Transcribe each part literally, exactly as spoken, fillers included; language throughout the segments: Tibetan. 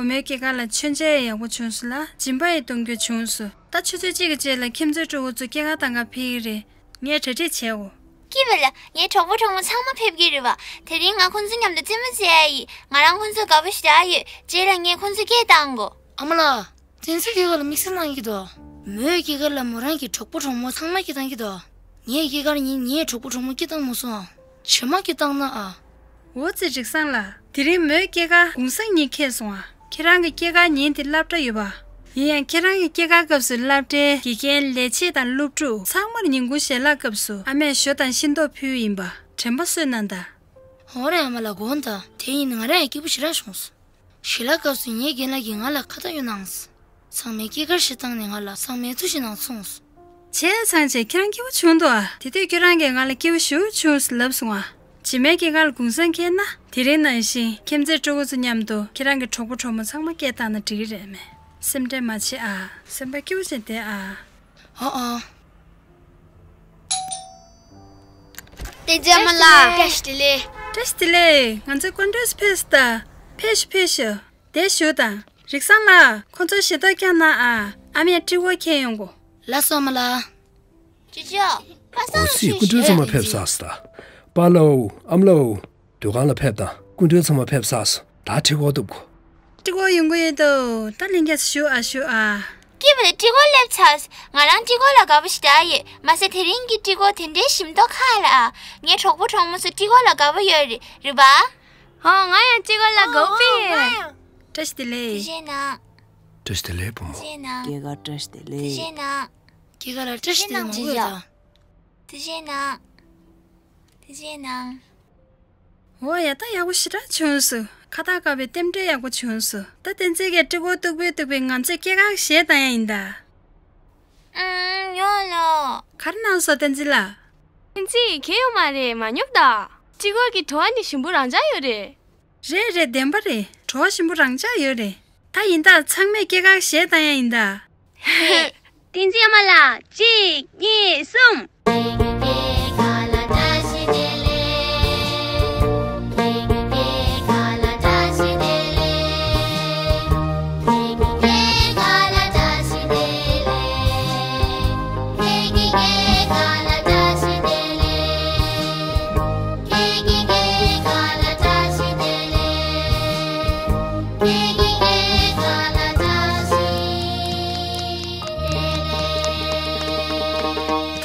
བུ་མོའི་སྐྱེས་སྐར་ལ་མཆོད་མཇལ་ཡག་པོ་བྱུང་སོང་ལ། སྦྱིན་པ་ཡང་གཏོང་རྒྱུ་བྱུང་སོང་། ད་ཆུ་ཚོད་གཅིག་གི་རྗེས་ལ་ཁྱིམ་མཚེས་སྤྲུལ་སྐུ་ཚོ་སྐྱེས་སྐར་གཏོང་ག་ཕེབས་ཀྱི་རེད། ངས་གྲ་སྒྲིག་བྱེད་དགོས། སྐྱིད་པ་ལ། ངའི་གྲོགས་པོ་གྲོགས་མོ་ཚང་མ་ཕེབས་ཀྱི་རེད་བ། དེ་རིང་ང་ཁོང་ཚོ་མཉམ་དུ་རྩེད་མོ་རྩེ་ཡ་ཡིན། ང་རང་ཁོང་ཚོ་དགའ་པོ་ཞེ་དྲག་ཡོད། རྗེས་ལ་ངས་ཁོང་ཚོ་སྐད་བཏང་དགོས། ཨ་མ་ལགས། བསྟན་འཛིན་སྐྱེས་སྐར་ལ་དམིགས་བསལ་གནང་གི་འདུག་མོའི་སྐྱེས་སྐར་ལ་མོ་རང་གི་གྲོགས་པོ་གྲོགས་མོ་ཚང་མ་སྐད་བཏང་གི་འདུག་ངའི་སྐྱེས་སྐར་ཉིན་ངའི་གྲོགས་པོ་གྲོགས་མོ་སྐད་བཏང་མ་སོང་ཨ། བྱེ་མ་སྐད་བཏང་ན་ཨ། འོ་ཙི་རིག་བཟང་ལགས། དེ་རིང་མོའི་སྐྱེས་སྐར་གུང་སེང་ཉིན་འཁེལ་སོང་ཨ། ཁྱེད་རང་གི་སྐྱེས་སྐར་ཉིན་དེ་སློབ་གྲྭ་ཡོད་པ། ཡིན་ཡང་ཁྱེད་རང་གི་སྐྱེས་སྐར་སྐབས་སུ་སློབ་གྲྭའི་དགེ་རྒན་ལས་བྱེད་དང་སློབ་ཕྲུག་ཚང་མར་ཉིན་གུང་ཞལ་ལག་སྐབས་སུ་ཨ་མས་ཞོ་དང་ཤིང་ཏོག་ཕུལ་ཡིན་པ། དྲན་པ་གསོས་གནང་དང་། འོ་རེད་ཨ་མ་ལགས། དགོངས་དག་དེ་ཡིན་ང་རང་ཡང་སྐྱིད་པོ་ཞེ་དྲག་བྱུང་སོང་། ཞལ་ལག་སྐབས་སུ་ངའི་རྒན་ལགས་ཀྱིས་ང་ལ་ཁ་བཏགས་གཡོག་གནང་སོང་། ཚང་མས་སྐྱེས་སྐར་ཞིག་བཏང་ནས་ང་ལ་ཚང་མས་བརྟུལ་ཞིག་གནང་སོང་། བྱས་ཙང་བྱས་ཁྱེད་རང་སྐྱིད་པོ་བྱུང་འདུག་ཨ། དེ་དུས་ཁྱོད་རང་གིས་ང་ལ་སྐྱིད་པོ་ཞེ་པོ་བྱུང་ཟེར་ལབ་སོང་ཨ། རྗེས་མའི་སྐྱེས་སྐར་ལ་གུང་སེང་འཁེལ་ན་དེ་རིང་ནང་བཞིན་ཁྱིམ་མཚེས་སྤྲུལ་སྐུ་ཚོ་མཉམ་དུ་ཁྱེད་རང་གི་གྲོགས་པོ་གྲོགས་མོ་ཚང་མ་སྐད་བཏང་ན་འགྲིག་གི་རེད་མེ། སེམས་ཁྲལ་མ་བྱེད་ཨ། སེམས་པ་སྐྱིད་པོ་བྱས་བསྡད་ཨ། ཨ་ཨ། བསྟན་འཛིན་མ་ལགས། བཀྲ་ཤིས་བདེ་ལེགས། བཀྲ་ཤིས་བདེ་ལེགས། ང་ཚོའི་སྐུ་མགྲོན་ཚོ་ཕེབས་སོང་ད། ཕེབས་ཤོག་ཕེབས་ཤོག་དེར་བཞུགས་དང་། རིག་བཟང་ལགས། ཁོང་ཚོར་ཞལ་ཏོག་བསྐྱངས་གནང་ཨ། ཨ་མས་སྤྲི་གོར་འཁྱེར་ཡོང་གོ། ལགས་སོ་ཨ་མ་ལགས། ཅོ་ཅོ། པ་སངས། འོ་ཙི། སྐུ་མགྲོན་ཚང་མ་ཕེབས་ཚར་སོང་ད། པཱ་ལགས། ཨ་མ་ལགས། སྡོད་ཁང་ལ་ཕེབས་དང་། སྐུ་མགྲོན་ཚང་མ་ཕེབས་ཚར་སོང་། ད་སྤྲི་གོར་གཏུབ་དགོས། སྤྲི་གོར་ཡོང་གི་ཡོད་དོ། ད་ལྷན་རྒྱས་ཚོ་བཞུགས་ཨ་བཞུགས་ཨ། སྐྱིད་པ་ལ་སྤྲི་གོར་སླེབས་ཚར། ང་རང་སྤྲི་གོར་ལ་དགའ་པོ་ཞེ་དྲག་ཡོད། མ་ཟད་དེ་རིང་གི་སྤྲི་གོར་དེ་འདྲའི་ཞིམ་མདོག་ཁ་ལ་ཨ། ངའི་གྲོགས་པོ་གྲོགས་མོ་ཚོ་སྤྲི་གོར་ལ་དགའ་པོ་ཡོད་རེད་རེད་པ། ཧོ། ང་ཡང་སྤྲི་གོར་ལ་དགའ་པོ་ཡོད། བཀྲ་ཤིས་བདེ་ལེགས། བཀྲ་ཤིས་བདེ་ལེགས་བུ་མོ། བཀྲ་ཤིས་བདེ་ལེགས། སྐྱེས་སྐར་བཀྲ་ཤིས་བདེ་ལེགས། སྐྱེས་སྐར་ལ་བཀྲ་ཤིས་བདེ་ལེགས་མང་པོ་ཡོད་ད། ཐུགས་རྗེ་གནང་། ཐུགས་རྗེ་གནང་། འོ་ཡ། ད་ཡག་པོ་ཞེ་དྲག་བྱུང་སོང་། ཁ་བཏགས་བཀབ་པའི་རྟེན་འབྲེལ་ཡག་པོ་བྱུང་སོང་། ད་བསྟན་འཛིན་གྱིས་སྤྲི་གོར་གཏུབ་པའི་གཏུབ་པའི་ང་ཚོས་སྐྱེས་སྐར་གཞས་བཏང་ཡ་ཡིན་ད། ཨུམ། ཡོང་ལོ། ག་རེ་གནང་སོང་བསྟན་འཛིན་ལགས། བསྟན་འཛིན་གང་ཡང་མ་རེད། མ་ཉོབ་ད། སྤྲི་གོར་གྱི་བྲོ་བ་ནི་ཞིམ་པོ་རང་འཇགས་ཡོད་རེད། རེད་རེད། བདེན་པ་རེད། བྲོ་བ་ཞིམ་པོ་རང་འཇགས་ཡོད་རེད། ད་ཡིན་ད། ཚང་མས་སྐྱེས་སྐར་གཞས་བཏང་ཡ་ཡིན་ད། བསྟན་འཛིན་ཨ་མ་ལགས། གཅིག་གཉིས་གསུམ།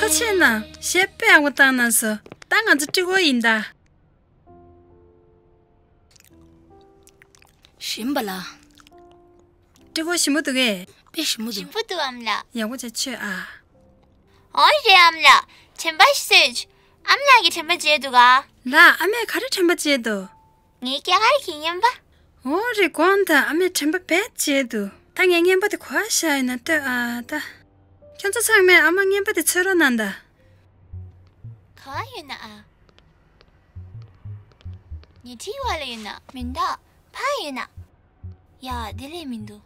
ཐུགས་རྗེ་གནང་། གཞས་དཔེ་ཡག་པོ་བཏང་གནང་སོང་། ད་ང་ཚོ་སྤྲི་གོར་ཡིན་ད། ཞིམ་པ་ལ། སྤྲི་གོར་ཞིམ་པོ་འདུག་གས། དཔེ་ཞིམ་པོ་འདུག་ཞིམ་པོ་འདུག་ཨ་མ་ལགས། ཡག་པོ་བྱས་མཆོད་ཨ། འོ་རེད་ཨ་མ་ལགས། དྲན་པ་ཞིག་གསོས། ཨ་མ་ལགས་ཀྱིས་དྲན་པ་བརྗེད་འདུག་ག་ལགས། ཨ་མས་ག་རེ་དྲན་པ་བརྗེད་འདུག་ངའི་སྐྱེས་སྐར་གྱི་རྔན་པ། འོ་རེད། དགོངས་དག་ཨ་མས་དྲན་པ་རྦད་བརྗེད་འདུག་ད་ངའི་རྔན་པ་དེ་ག་པར་བཞག་ཡོད་ན་ལྟོས་ཨ་ད། ཁྱོད་ཚོ་ཚང་མས་ཨ་མར་རྔན་པ་དེ་འཚོལ་རོགས་གནང་ད། ག་པར་ཡོད་ན་ཨ། ཉལ་ཁྲིའི་འོག་ལ་ཡོད་ན། མི་འདུག་ཕར་ཡོད་ན། ཡ། དེ་ལས་མི་འདུག་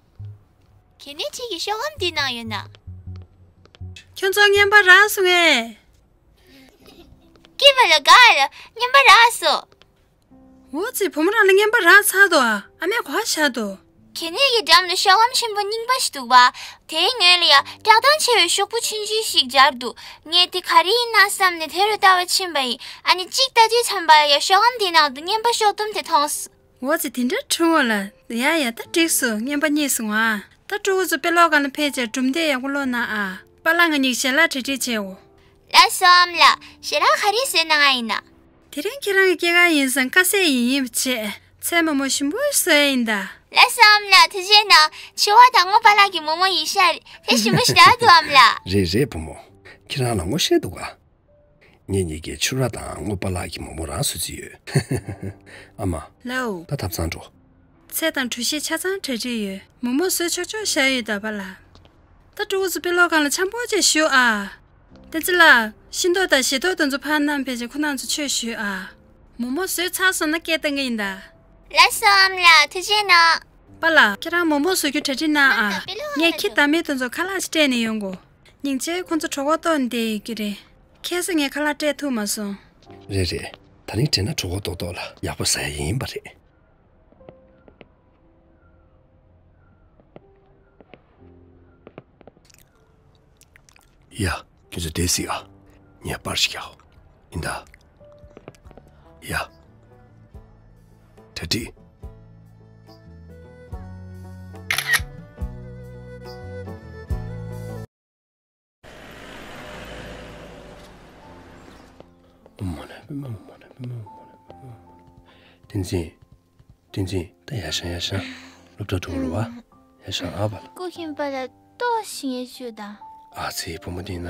གད་སྙིགས་ཁྲི་གི་ཤོག་སྒམ་དེའི་ནང་ཡོད་ན། ཁྱོད་ཚོ་རྔན་པ་རག་སོང་ངས། སྐྱིད་པ་ལ་དགའ་ལ་རྔན་པ་རག་སོང་། འོ་ཙི། བུ་མོ་རང་ལ་རྔན་པ་རག་ཚར་འདུག་ཨ། ཨ་མས་ག་པར་བཞག་འདུག་གད་སྙིགས་ཀྱི་འགྲམ་ལ་ཤོག་སྒམ་ཆེན་པོ་རྙིང་པ་ཞིག་འདུག་པ། དེའི་ངོས་ལ་ཡ་བཀྲག་མདངས་ཆེ་བའི་ཤོག་བུ་ཆུང་ཆུང་ཞིག་སྦྱར་འདུག་ངས་དེ་ག་རེ་ཡིན་ན་བསམ་ནས་དེ་རུ་ལྟ་བར་ཕྱིན་པ་ཡིན། ཨ་ནི་གཅིག་ལྟ་དུས་ཙམ་པ་ལ་ཡ་ཤོག་སྒམ་དེའི་ནང་དུ་རྔན་པ་ཤོག་དུམ་དེ་མཐོང་སོང་། འོ་ཙི། དེ་འདྲ་བྱུང་བ་ལ། ཡ་ཡ། ད་འགྲིག་སོང་། རྔན་པ་རྙེད་སོང་ཨ། ད་སྤྲུལ་སྐུ་ཚོ་དཔེ་ཀློག་ཁང་ལ་ཕེབས་བྱས་གྲུབ་འབྲས་ཡག་པོ་ཀློག་གནང་ཨ། པཱ་ལགས་ང་གཉིས་ཞལ་ལག་གྲ་སྒྲིག་བྱེད་འོ། ལགས་སོ་ཨ་མ་ལགས། ཞལ་ལག་ག་རེ་བཟོས་གནང་ཨ་ཡིན་ན། དེ་རིང་ཁྱེད་རང་གི་སྐྱེས་སྐར་ཡིན་ཙང་དཀའ་ཚེགས་ཡིན་ཡིན་པ་བྱས། ཚལ་མོག་མོག་ཞིམ་པོ་བཟོས་ཡིན་ད། ལགས་སོ་ཨ་མ་ལགས། ཐུགས་རྗེ་གནང་། ཕྱུ་པ་དང་རྔོག་པ་ལགས་ཀྱི་མོག་མོག་ཡིན་ཤག་དེ་ཞིམ་པོ་ཞེ་དྲག་འདུག་ཨ་མ་ལགས། རེད་རེད་བུ་མོ། ཁྱེད་རང་ལ་ངོ་ཤེས་འདུག་ག་ངེད་གཉིས་ཀྱིས་ཕྱུ་ར་དང་རྔོག་པ་ལགས་ཀྱི་མོག་མོག་རང་བཟོ་རྩིས་ཡོད། ཨ་མ། ལགས་འོ། ད་ཐབ་ཚང་འགྲོ། ཚལ་དང་གྲོ་ཞིབ་ཆ་ཚང་གྲ་སྒྲིག་ཡོད། མོག་མོག་བཟོས་ཆོག་ཆོག་བཞག་ཡོད་ད་པཱ་ལགས། ད་སྤྲུལ་སྐུ་ཚོ་དཔེ་ཀློག་ཁང་ལ་འཆམ་པོ་བྱས་བཞུགས་ཨ། བསྟན་འཛིན་ལགས། ཤིང་ཏོག་དང་བཞེས་ཏོག་དེ་ཚོ་ཕར་བསྣམས་ཕེབས་བྱས་ཁོ་རང་ཚོ་ཆོས་ཞུས་ཨ། མོག་མོག་བཟོས་ཚར་སོང་ན་སྐད་བཏང་གི་ཡིན་ད། ལགས་སོ་ཨ་མ་ལགས། ཐུགས་རྗེ་གནང་། པཱ་ལགས། ཁྱེད་རང་མོག་མོག་བཟོ་རྒྱུ་གྲ་སྒྲིག་གནང་ཨ། ངས་ཁྱི་དང་མི་དེ་ཚོ་ཁ་ལག་ཅིག་སྤྲད་ནས་ཡོང་གོ། སྙིང་རྗེ། ཁོ་ཚོ་གྲོད་ཁོག་ལྟོགས་ནས་བསྡད་ཡོད་ཀྱི་རེད། ཁ་སང་ངས་ཁ་ལག་སྤྲད་ཐུབ་མ་སོང་། རེད་རེད། ད་རིང་དྲན་ན་གྲོད་ཁོག་ལྟོགས་ལྟོགས་ལ་ཡག་པོ་ཟ་ཡ་ཡིན་པ་རེད། ཡ། ཁྱོད་ཚོ་བསྡད་ཤིག་ཨ། ངས་པར་ཞིག་རྒྱག་ཡིན་ད། ཡ། གྲ་སྒྲིག་བསྟན་འཛིན། བསྟན་འཛིན། ད་ཡར་བཞེངས། ཡར་བཞེངས། སློབ་གྲྭ་འགྲོ་རུ་བ། ཡར་བཞེངས་ཨ། པཱ་ལགས། སྐུ་མཁྱེན་པཱ་ལགས། ལྟོགས་ཤིང་ཡེ་ཞུ་དང་། ཨ་ཙི། བུ་མོ་འདི་ན།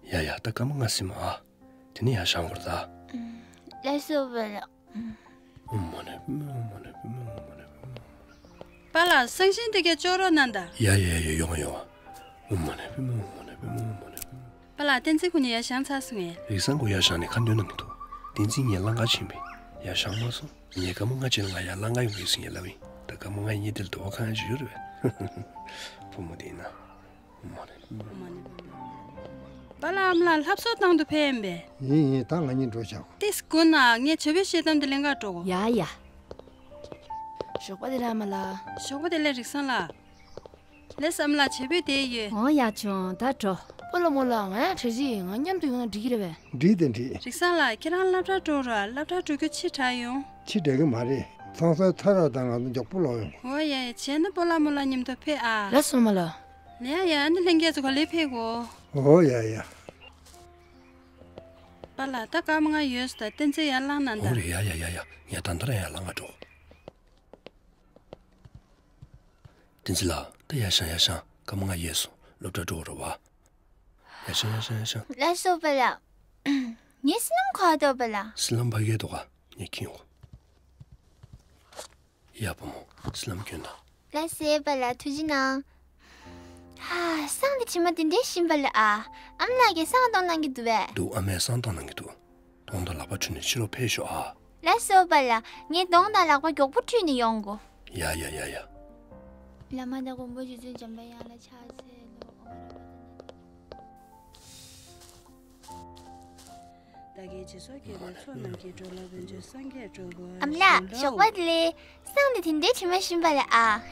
ཡ་ཡ། ད་སྐར་མ་ལྔ་ཟིན་མ་ཨ། དེ་ནས་ཡར་བཞེངས་དགོས་རེད་ད། ལགས་སོ་པཱ་ལགས། པཱ་ལགས། སང་ཞིན་དེ་གའི་ཅོག་རོ་གནང་དང་། ཡ་ཡ་ཡ། ཡོང་ཡོང་། པཱ་ལགས། བསྟན་འཛིན་ཁོ་གཉིས་ཡར་བཞེངས་ཚར་སོང་ངས། རིག་བཟང་ཁོ་ཡར་བཞེངས་ནས་ཁ་འདོན་གནང་གི་འདུག་བསྟན་འཛིན་ངས་ལམ་ཁ་ཕྱིན་པས་ཡར་བཞེངས་མ་སོང་། ངས་སྐར་མ་ལྔ་ཕྱིན་ང་ཡར་ལམ་ཁ་ཡོང་གི་ཡིན་ཟེར་ངས་ལབ་ཡིན། ད་སྐར་མ་ལྔ་ཡིན་དེ་ལ་དོ་བ་གང་ཡང་ཡོད་རེད་པས། བུ་མོ་དེ་ཡིན་ན། པཱ་ལགས། ཨ་མ་ལགས་ལྷ་བཟོ་བཏང་དུ་ཕེབས་ཡིན་པས། ཡིན་ཡིན། ད་ང་གཉིས་འགྲོ་བྱ། ཏིས་དགོན་ན་ངས་བྱ་བའི་ཤེལ་དམ་དེ་ལེན་ག་འགྲོ་གོ། ཡ་ཡ། ཞོགས་པ་བདེ་ལེགས་ཨ་མ་ལགས། ཞོགས་པ་བདེ་ལེགས་རིག་བཟང་ལགས། ལགས་སོ་ཨ་མ་ལགས། བྱ་བོད་དེ་ཡོད། འོ་ཡ་ཆུང་། ད་འགྲོ། པཱ་ལགས་རྨོ་ལགས། ང་ཡང་བྲེལ་བྱེད་ཡིན། ང་མཉམ་དུ་ཡོང་ན་འགྲིག་གི་རེད་པས། འགྲིག་དང་འགྲིག་རིག་བཟང་ལགས། ཁྱེད་རང་སློབ་གྲྭར་འགྲོ་ར། སློབ་གྲྭར་འགྲོ་རྒྱུ་ཕྱི་དྲགས་ཡོང་། ཕྱི་དྲགས་ཀྱི་མ་རེད། ཚང་སོའི་ཐ་རག་དང་ང་ཚོ་མགྱོགས་པོ་ལོག་ཡོང་། འོ་ཡ་ཡ། བྱས་ན་པཱ་ལགས་རྨོ་ལགས་མཉམ་དུ་ཕེབས་ཨ། ལགས་སོ་རྨོ་ལགས། ལ་ཡ་ཡ། ཨ་ནི་ལྷན་རྒྱས་ཚོ་ག་ལེར་ཕེབས་གོ། འོ་ཡ་ཡ། པཱ་ལགས། ད་སྐར་མ་ལྔ་ཡོད་ས། ད་བསྟན་འཛིན་ཡར་ལངས་གནང་དང་། འོ་རེད། ཡ་ཡ་ཡ་ཡ། ངས་ད་ལྟ་རང་ཡར་ལངས་ག་འགྲོ། བསྟན་འཛིན་ལགས། ད་ཡར་བཞེངས། ཡར་བཞེངས། སྐར་མ་ལྔ་ཡོལ་སོང་། སློབ་གྲྭར་འགྲོ་དགོས་རེད་པ། ཡར་བཞེངས། ཡར་བཞེངས། ཡར་བཞེངས། ལགས་སོ་པཱ་ལགས། ངའི་སི་ལམ་ག་པར་འདུག་པཱ་ལགས། སི་ལམ་ཕ་གིར་འདུག་ག་ངས་འཁྱེར་ཡོང་གོ། ཡ་བུ་མོ། སི་ལམ་གྱོན་དང་། ལགས་སོ་པཱ་ལགས། ཐུགས་རྗེ་གནང་། ཧ། བསང་དེ་ཇི་མ་དེ་འདྲས་ཞིམ་པ་ལ་ཨ། ཨ་མ་ལགས་ཀྱིས་བསང་གཏོང་གནང་གི་འདུག་པས། འདུག་ཨ་མས་བསང་བཏང་གནང་གི་འདུག་གདོང་དང་ལག་པ་བཀྲུས་ནས་ཕྱི་ལོགས་ཕེབས་ཤོག་ཨ། ལགས་སོ་པཱ་ལགས། ངས་གདོང་དང་ལག་པ་མགྱོགས་པོ་བཀྲུས་ནས་ཡོང་གོ། ཡ་ཡ་ཡ་ཡ། བླ་མ་དང་མགོན་པོ་རྗེ་བཙུན་འཇམ་པའི་དབྱངས་ལ་ཕྱག་འཚལ་ལོ། ཨོཾ་རམ་པ་ཏི་ནི། བདག་གིས་སྦྱིན་སོགས་བགྱིས་པའི་ཚོགས་རྣམས་ཀྱིས། འགྲོ་ལ་ཕན་ཕྱིར་སངས་རྒྱས་འགྲུབ་པར་ཤོག་ཨ་མ་ལགས། ཞོགས་པ་བདེ་ལེགས། བསང་དེ་དེ་འདྲའི་དྲི་མ་ཞིམ་པ་ལ་ཨ།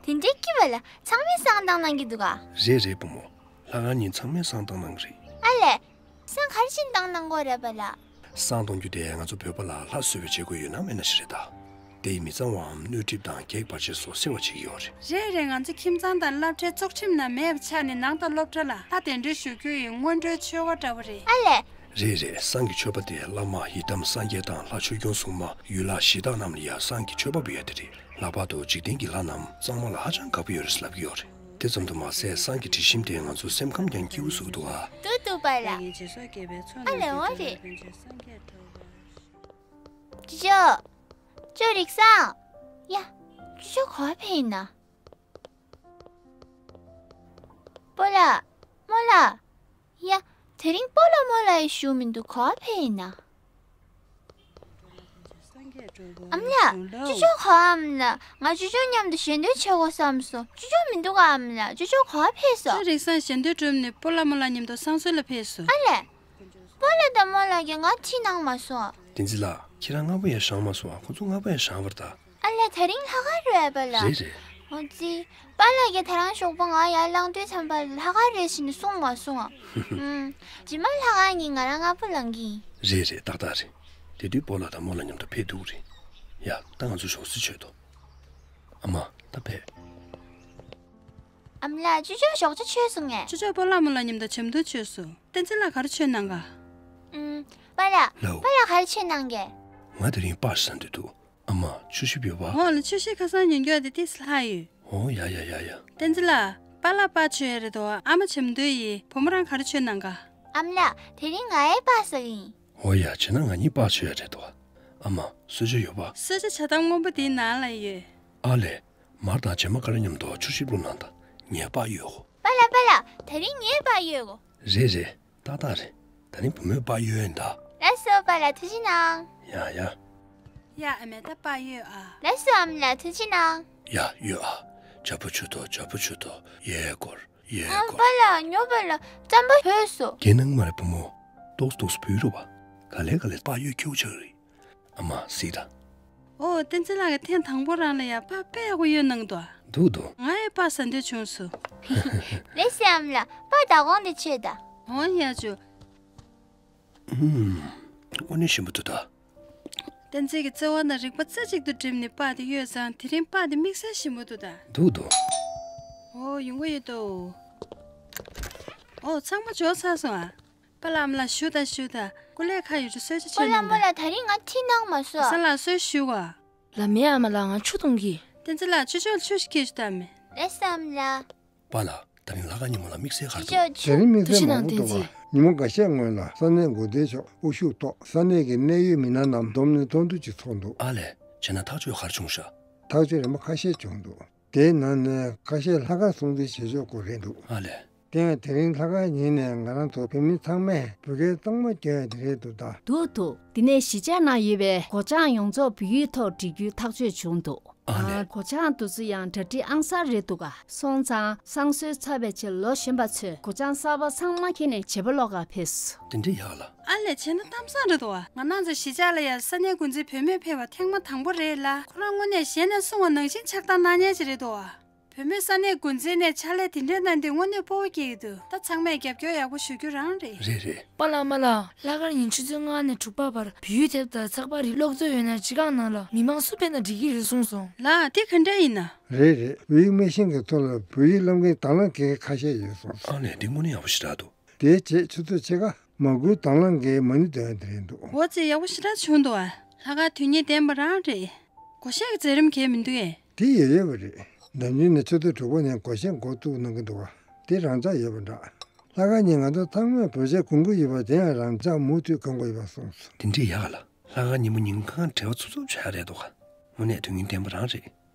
དེ་འདྲའི་སྐྱིད་པ་ལ། ཚང་མས་བསང་བཏང་གནང་གི་འདུག་ག་རེད་རེད་བུ་མོ། ལྷ་ཁང་གཉིས་ཚང་མས་བསང་བཏང་གནང་གི་རེད། ཨ་ལས། བསང་ག་རེ་བྱས་ནས་བཏང་གནང་གི་ཡོད་རེད་པཱ་ལགས། བསང་གཏོང་རྒྱུ་དེ་ང་ཚོ་བོད་པ་ལ་ལྷ་གསོལ་བའི་བྱེད་སྒོ་ཡོད་ན་མེད་ན་ཞིག་རེད་ད། དེ་ཡིས་མི་གཙང་བའམ་སྣོད་བསྒྲིབས་དང་གེགས་བར་ཆད་སོགས་སེལ་བར་བྱེད་ཀྱི་ཡོད་རེད། རེད་རེད། ང་ཚོ་ཁྱིམ་ཚང་དང་སློབ་གྲྭའི་བཙུགས་ཁྲིམས་ནང་མེད་པ་ཆགས་ནས་ནང་དང་སློབ་གྲྭ་ལ་ལྷ་གདན་འདྲེན་ཞུ་རྒྱུ་ཡི་སྔོན་འགྲོའི་ཆོ་ག་འདྲ་བོ་རེད། ཨ་ལས། རེད་རེད། བསང་གི་མཆོད་པ་དེ་བླ་མ་ཡི་དམ་སངས་རྒྱས་དང་ལྷ་ཆོས་སྐྱོང་སྲུང་མ་ཡུལ་ལྷ་གཞི་བདག་རྣམས་ལ་ཡང་བསང་གི་མཆོད་པ་འབུལ་ཡ་དེ་རེད། ལྷག་པར་དུ་འཇིག་རྟེན་གྱི་ལྷ་རྣམས་གཙང་མ་ལ་ཧ་ཅང་དགའ་པོ་ཡོད་རེད་ལབ་ཀྱི་ཡོད་རེད། དེ་ཙམ་དུ་མ་ཟད་བསང་གི་དྲི་ཞིམ་དེས་ང་ཚོའི་སེམས་ཁམས་ཀྱང་སྐྱིད་པོ་བཟོ་གི་འདུག་ག་བདེ་པོ་འདུག་པཱ་ལགས། ཨ་ལས། འོ་རེད། ཅོ་ཅོ། ཅོ་རིག་བཟང་། ཡ། ཅོ་ཅོ་ག་པར་ཕེབས་ཡིན་ན། སྤོ་ལགས། རྨོ་ལགས། ཡ། དེ་རིང་སྤོ་ལགས་རྨོ་ལགས་ཡང་བཞུགས་མི་འདུག་ག་པར་ཕེབས་ཡིན་ན། ཨ་མ་ལགས། ཅོ་ཅོ་ག་པར། ཨ་མ་ལགས། ང་ཅོ་ཅོ་མཉམ་དུ་ཞལ་འདོན་བྱེད་དགོས་བསམ་སོང་། ཅོ་ཅོ་མི་འདུག་ག་ཨ་མ་ལགས། ཅོ་ཅོ་ག་པར་ཕེབས་སོང་། ཅོ་རིག་བཟང་ཞལ་འདོན་གྲུབ་ནས་སྤོ་ལགས་རྨོ་ལགས་མཉམ་དུ་བསང་གསོལ་ལ་ཕེབས་སོང་། ཨ་ལས། སྤོ་ལགས་དང་རྨོ་ལགས་ཀྱིས་ང་ཁྲིད་གནང་མ་སོང་། བསྟན་འཛིན་ལགས། ཁྱེད་རང་སྔ་པོ་ཡར་བཞེངས་མ་སོང་ཨ། ཁོ་ཚོ་སྔ་པོ་ཡར་བཞེངས་པ་རེད་ད། ཨ་ལས། དེ་རིང་ལྷག་དཀར་རེད་པཱ་ལགས། རེད་རེད། འོ་ཙི། པཱ་ལགས་ཀྱིས་ད་རང་ཞོགས་པ་ང་ཡར་ལངས་དུས་ཙམ་པ་ལ་ལྷག་དཀར་རེད་ཟེར་ནས་གསུངས་མ་སོང་ཨ། ཨུམ། རྗེས་མ་ལྷག་དཀར་ཉིན་ང་རང་སྔ་པོ་ལངས་ཀྱི་ཡིན། རེད་རེད། ཏག་ཏག་རེད། དེ་དུས་སྤོ་ལགས་དང་རྨོ་ལགས་མཉམ་དུ་ཕེབས་ཐུབ་ཀྱི་རེད། ཡ། ད་ང་ཚོ་ཞོགས་ཟས་མཆོད་དོ། ཨ་མ། ད་ཕེབས། ཨ་མ་ལགས། ཅོ་ཅོ་ཞོགས་ཇ་མཆོད་སོང་ངས། ཅོ་ཅོ་སྤོ་ལགས་རྨོ་ལགས་མཉམ་དུ་ཇ་མདོག་མཆོད་སོང་། བསྟན་འཛིན་ལགས་ག་རེ་མཆོད་གནང་ག་ཨུམ། པཱ་ལགས། ལའོ། པཱ་ལགས་ག་རེ་མཆོད་གནང་གས། ང་དེ་རིང་པར་ཟ་འདོད་འདུག་ཨ་མ། ཆུ་ཞིབ་ཡོད་པ། འོ་ལ། ཆུ་ཞིབ་ཁ་སང་ཉོས་ཀྱོག་དེ་ཏིས་ལྷག་ཡོད། འོ་ཡ་ཡ་ཡ་ཡ། བསྟན་འཛིན་ལགས། པཱ་ལགས་པར་མཆོད་ཡ་རེད་དོ། ཨ་མ་ཇ་མདོག་ཡིན། བུ་མོ་རང་ག་རེ་མཆོད་གནང་ག་ཨ་མ་ལགས། དེ་རིང་ང་ཡང་པར་ཟ་གི་ཡིན། འོ་ཡ། བྱས་ན་ང་གཉིས་པར་མཆོད་ཡ་རེད་དོ། ཨ་མ། གསོལ་ཇ་ཡོད་པ། གསོལ་ཇ་ཇ་དམ་སྔོན་པོ་དེའི་ནང་ལ་ཡོད། ཨ་ལས། མར་དང་བྱེ་མ་ཀ་ར་མཉམ་དུ་ཆུ་ཞིབ་བླུགས་གནང་དང་། ངས་པར་གཡོག་གོ། པཱ་ལགས། པཱ་ལགས། དེ་རིང་ངས་པར་གཡོག་གོ། རེད་རེད། ཏག་ཏག་རེད། ད་ནི་བུ་མོས་པར་གཡོག་ཡིན་ད། ལགས་སོ་པཱ་ལགས། ཐུགས་རྗེ་གནང་། ཡ་ཡ། ཡ། ཨ་མས་ད་པར་གཡོག་ཨ། ལགས་སོ་ཨ་མ་ལགས། ཐུགས་རྗེ་གནང་། ཡ། གཡོག་ཨ། ཇ་བུ་ཆུ་དོ། ཇ་བུ་ཆུ་དོ། ཡས་སྐོར། ཡས་སྐོར། པཱ་ལགས། ཉོ་པཱ་ལགས། རྩམ་པ་བུད་སོང་། རྒྱན་གནང་མ་རེད་བུ་མོ། ཏོག་ཙམ་ཏོག་ཙམ་བུད་རོགས་པ། ག་ལེ་ག་ལེ་པར་གཡོག་ཁྱེའུ་ཆགས་རེད། ཨ་མ་གཟིགས་དང་། ཨོ། བསྟན་འཛིན་ལགས་ཀྱིས་ཐེངས་དང་པོ་རང་ལ་ཡ་པར་དཔེ་ཡག་པོ་གཡོག་གནང་འདུག་འདུག་འདུག་ང་ཡི་པར་ཟ་འདོད་བྱུང་སོང་། ལེ་སི་ཨ་མ་ལགས། པར་བདག་དབང་དེ་ཆོས་ད། འོ་ཡ་ཅོ། ཨུམ། དངོས་གནས་ཞིམ་པོ་འདུག་ད། བསྟན་འཛིན་གྱིས་བརྩེ་བ་དང་རིག་པ་རྩེ་གཅིག་ཏུ་བསྒྲིམས་ནས་པར་དེ་གཡོགས་ཙང་དེ་རིང་པར་དེ་དམིགས་བསལ་ཞིམ་པོ་འདུག་ད། འདུག་འདུག་ཨོ། ཡོང་གི་ཡོད་དོ། ཨོ། ཚང་མ་འབྱོར་ཚར་སོང་ཨ། པཱ་ལགས་ཨ་མ་ལགས་བཞུགས་དང་བཞུགས་དང་། སྐུ་ལས་ཁག་ཡོད་དུས་གསོལ་ཇ་མཆོད་པཱ་ལགས་གནང་མོ་དང་། ལགས། ད་རིང་ང་ཁྲིད་གནང་མ་སོང་། གཟའ་ལགས་གསོལ་ཞུ་ག་ལ་མའི་ཨ་མ་ལགས། ང་ཆུ་འཐུང་གི། བསྟན་འཛིན་ལགས། ཆུ་ཕྱོགས་ལ་ཆུ་ཞིག་ཁྱེར་ཞུ་དང་མེ། ལགས་སོ་ཨ་མ་ལགས། པཱ་ལགས། ད་རིང་ལྷག་དཀར་ཉིན་མོ་ལ་དམིགས་བསལ་ག་རེ་འདུག་ཆུ་ཕྱོགས་ཆུ། དེ་རིང་དམིགས་བསལ་མང་པོ་འདུག་ག་ཉིན་མོ་འགའ་ཤས་སྔོན་ལ་ས་གནས་འགོ་ཁྲིད་མཆོག་དབུ་བཞུགས་ཐོག་ས་གནས་ཀྱི་གནད་ཡོད་མི་སྣ་རྣམས་བསྡོམས་ནས་ཚོགས་འདུ་ཅིག་ཚོགས་འདུག་ཨ་ལས། བྱས་ན་ཐག་གཅོད་ག་རེ་བྱུང་ཤག་ཐག་གཅོད་རིམ་པ་ཁ་ཤས་བྱུང་འདུག་དེའི་ནང་ནས་ཁ་ཤས་ལྷག་དཀར་སྲུང་བརྩི་བྱེད་ཕྱོགས་སྐོར་རེད་འདུག་ཨ་ལས། དེ་ཡང་དེ་རིང་ལྷག་དཀར་ཉིན་ནས་ང་རང་ཚོ་བོད་མི་ཚང་མས་བོད་སྐད་གཙང་མ་སྐྱོན་ཡ་དེ་རེད་འདུག་ད། འདུག་འདུག་དེ་ནས་གཞིས་ཆགས་ནང་ཡོད་པའི་སྒོ་བྱང་ཡོངས་རྫོགས་བོད་ཡིག་ཐོག་སྒྲིག་རྒྱུའི་ཐག་གཅོད་བྱུང་འདུག་ཨ་ལས། སྒོ་བྱང་དེ་ཚོ་ཡང་གྲ་སྒྲིག་ཨང་གསར་རེད་འདུག་ག་སོང་ཙང་བསང་གསོལ་ཚར་བའི་རྗེས་ལོ་གཞོན་པ་ཚོས་སྒོ་བྱང་གསར་པ་ཚང་མ་འཁྱེར་ནས་བྱེས་པ་ལོག་ག་ཕེབས་སོང་། དེ་འདྲ་ཡག་ལ། ཨ་ལས། བྱས་ན་གཏམ་བཟང་རེད་འདུག་ག་ང་རང་ཚོ་གཞིས་ཆགས་ལ་ཡང་ས་གནས་འགོ་འཛིན་བུད་མེད་ཕེབས་པ་ཐེངས་མ་དང་པོ་རེད་ལ། ཁོ་རང་དངོས་གནས་གཞན་ནས་གསུངས་པ་ནང་བཞིན་ཆགས་སྡང་གནང་མཁན་ཅིག་རེད་འདུག་ག་བུད་མེད་ས་གནས་འགོ་འཛིན་ནས་ཕྱག་ལས་དེ་འདྲ་གནང་དུས་དངོས་གནས་སྤོབས་པ་སྐྱེ་གི་འདུག་ད་ཚང་མས་རྒྱབ་སྐྱོར་ཡག་པོ་ཞུ་རྒྱུ་རང་རེད། རེད་རེད། པཱ་ལགས་མ་ལགས། ལྷག་དཀར་ཉིན་ཆུ་ཚོད་ལྔ་ནས་དྲུག་པ་བར་བོད་ཡིག་དེབ་དང་ཚགས་པར་རིགས་ཀློག་འདོད་ཡོད་ན་སྤྱི་ཁང་ནང་ལ་མི་མང་སུ་ཕེབས་ན་འགྲིག་གི་རེད་གསུངས་སོང་། ལགས། དེ་ག་འདྲ་ཡིན་ན། རེད་རེད། བོད་ཡིག་མི་ཤེས་མཁན་ཚོ་ལ་བོད་ཡིག་སློབ་མཁན་དང་བླངས་མཁན་ཁ་ཤས་ཡོད་གསུངས་སོང་། ཨ་ལས། འདི་དངོས་གནས་ཡག་པོ་ཞེ་དྲག་འདུག་དེའི་རྗེས་ཆུ་ཚོད་ཕྱེད་ཀ་མ་དགུའི་དང་བླངས་ཀྱི་མ་ཎི་འདོན་ཡ་དེ་རེད་འདུག་འོ་ཙི། ཡག་པོ་ཞེ་དྲག་བྱུང་འདུག་ཨ། ལྷག་དཀར་དོན་གཉེར་ལྡན་པ་རང་རེད། སྒོར་གཞས་ཀྱི་མཛད་རིམ་གང་ཡང་མི་འདུག་ཨེ། དེ་ཡོད་ཡོད་པ་རེད། ཟླ་ཉིན་ནས་ཆུ་ཚོད་དྲུག་པ་ནས་སྒོར་གཞས་འགོ་བཙུགས་གནང་གི་འདུག་ག་དེ་རང་འཇགས་ཡོད་པ་འདྲ། ལྷག་དཀར་ཉིན་ང་ཚོ་ཚང་མས་བོད་གཞས་གོན་གྱི་ཡོད་པ་དེ་ཡང་རང་འཇགས་མུ་མཐུད་གོན་དགོས་ཡོད་པ་གསུངས་སོང་། དེ་འདྲ་ཡག་ག་ལ། ལྷག་དཀར་ཉིན་མོ་ཉིན་གང་བྲེལ་བ་འཚུབ་འཚུབ་བྱ་ཡ་རེད་འདུག་ག་དངོས་གནས་དོན་གཉེར་ལྡན་པ་རང་རེད།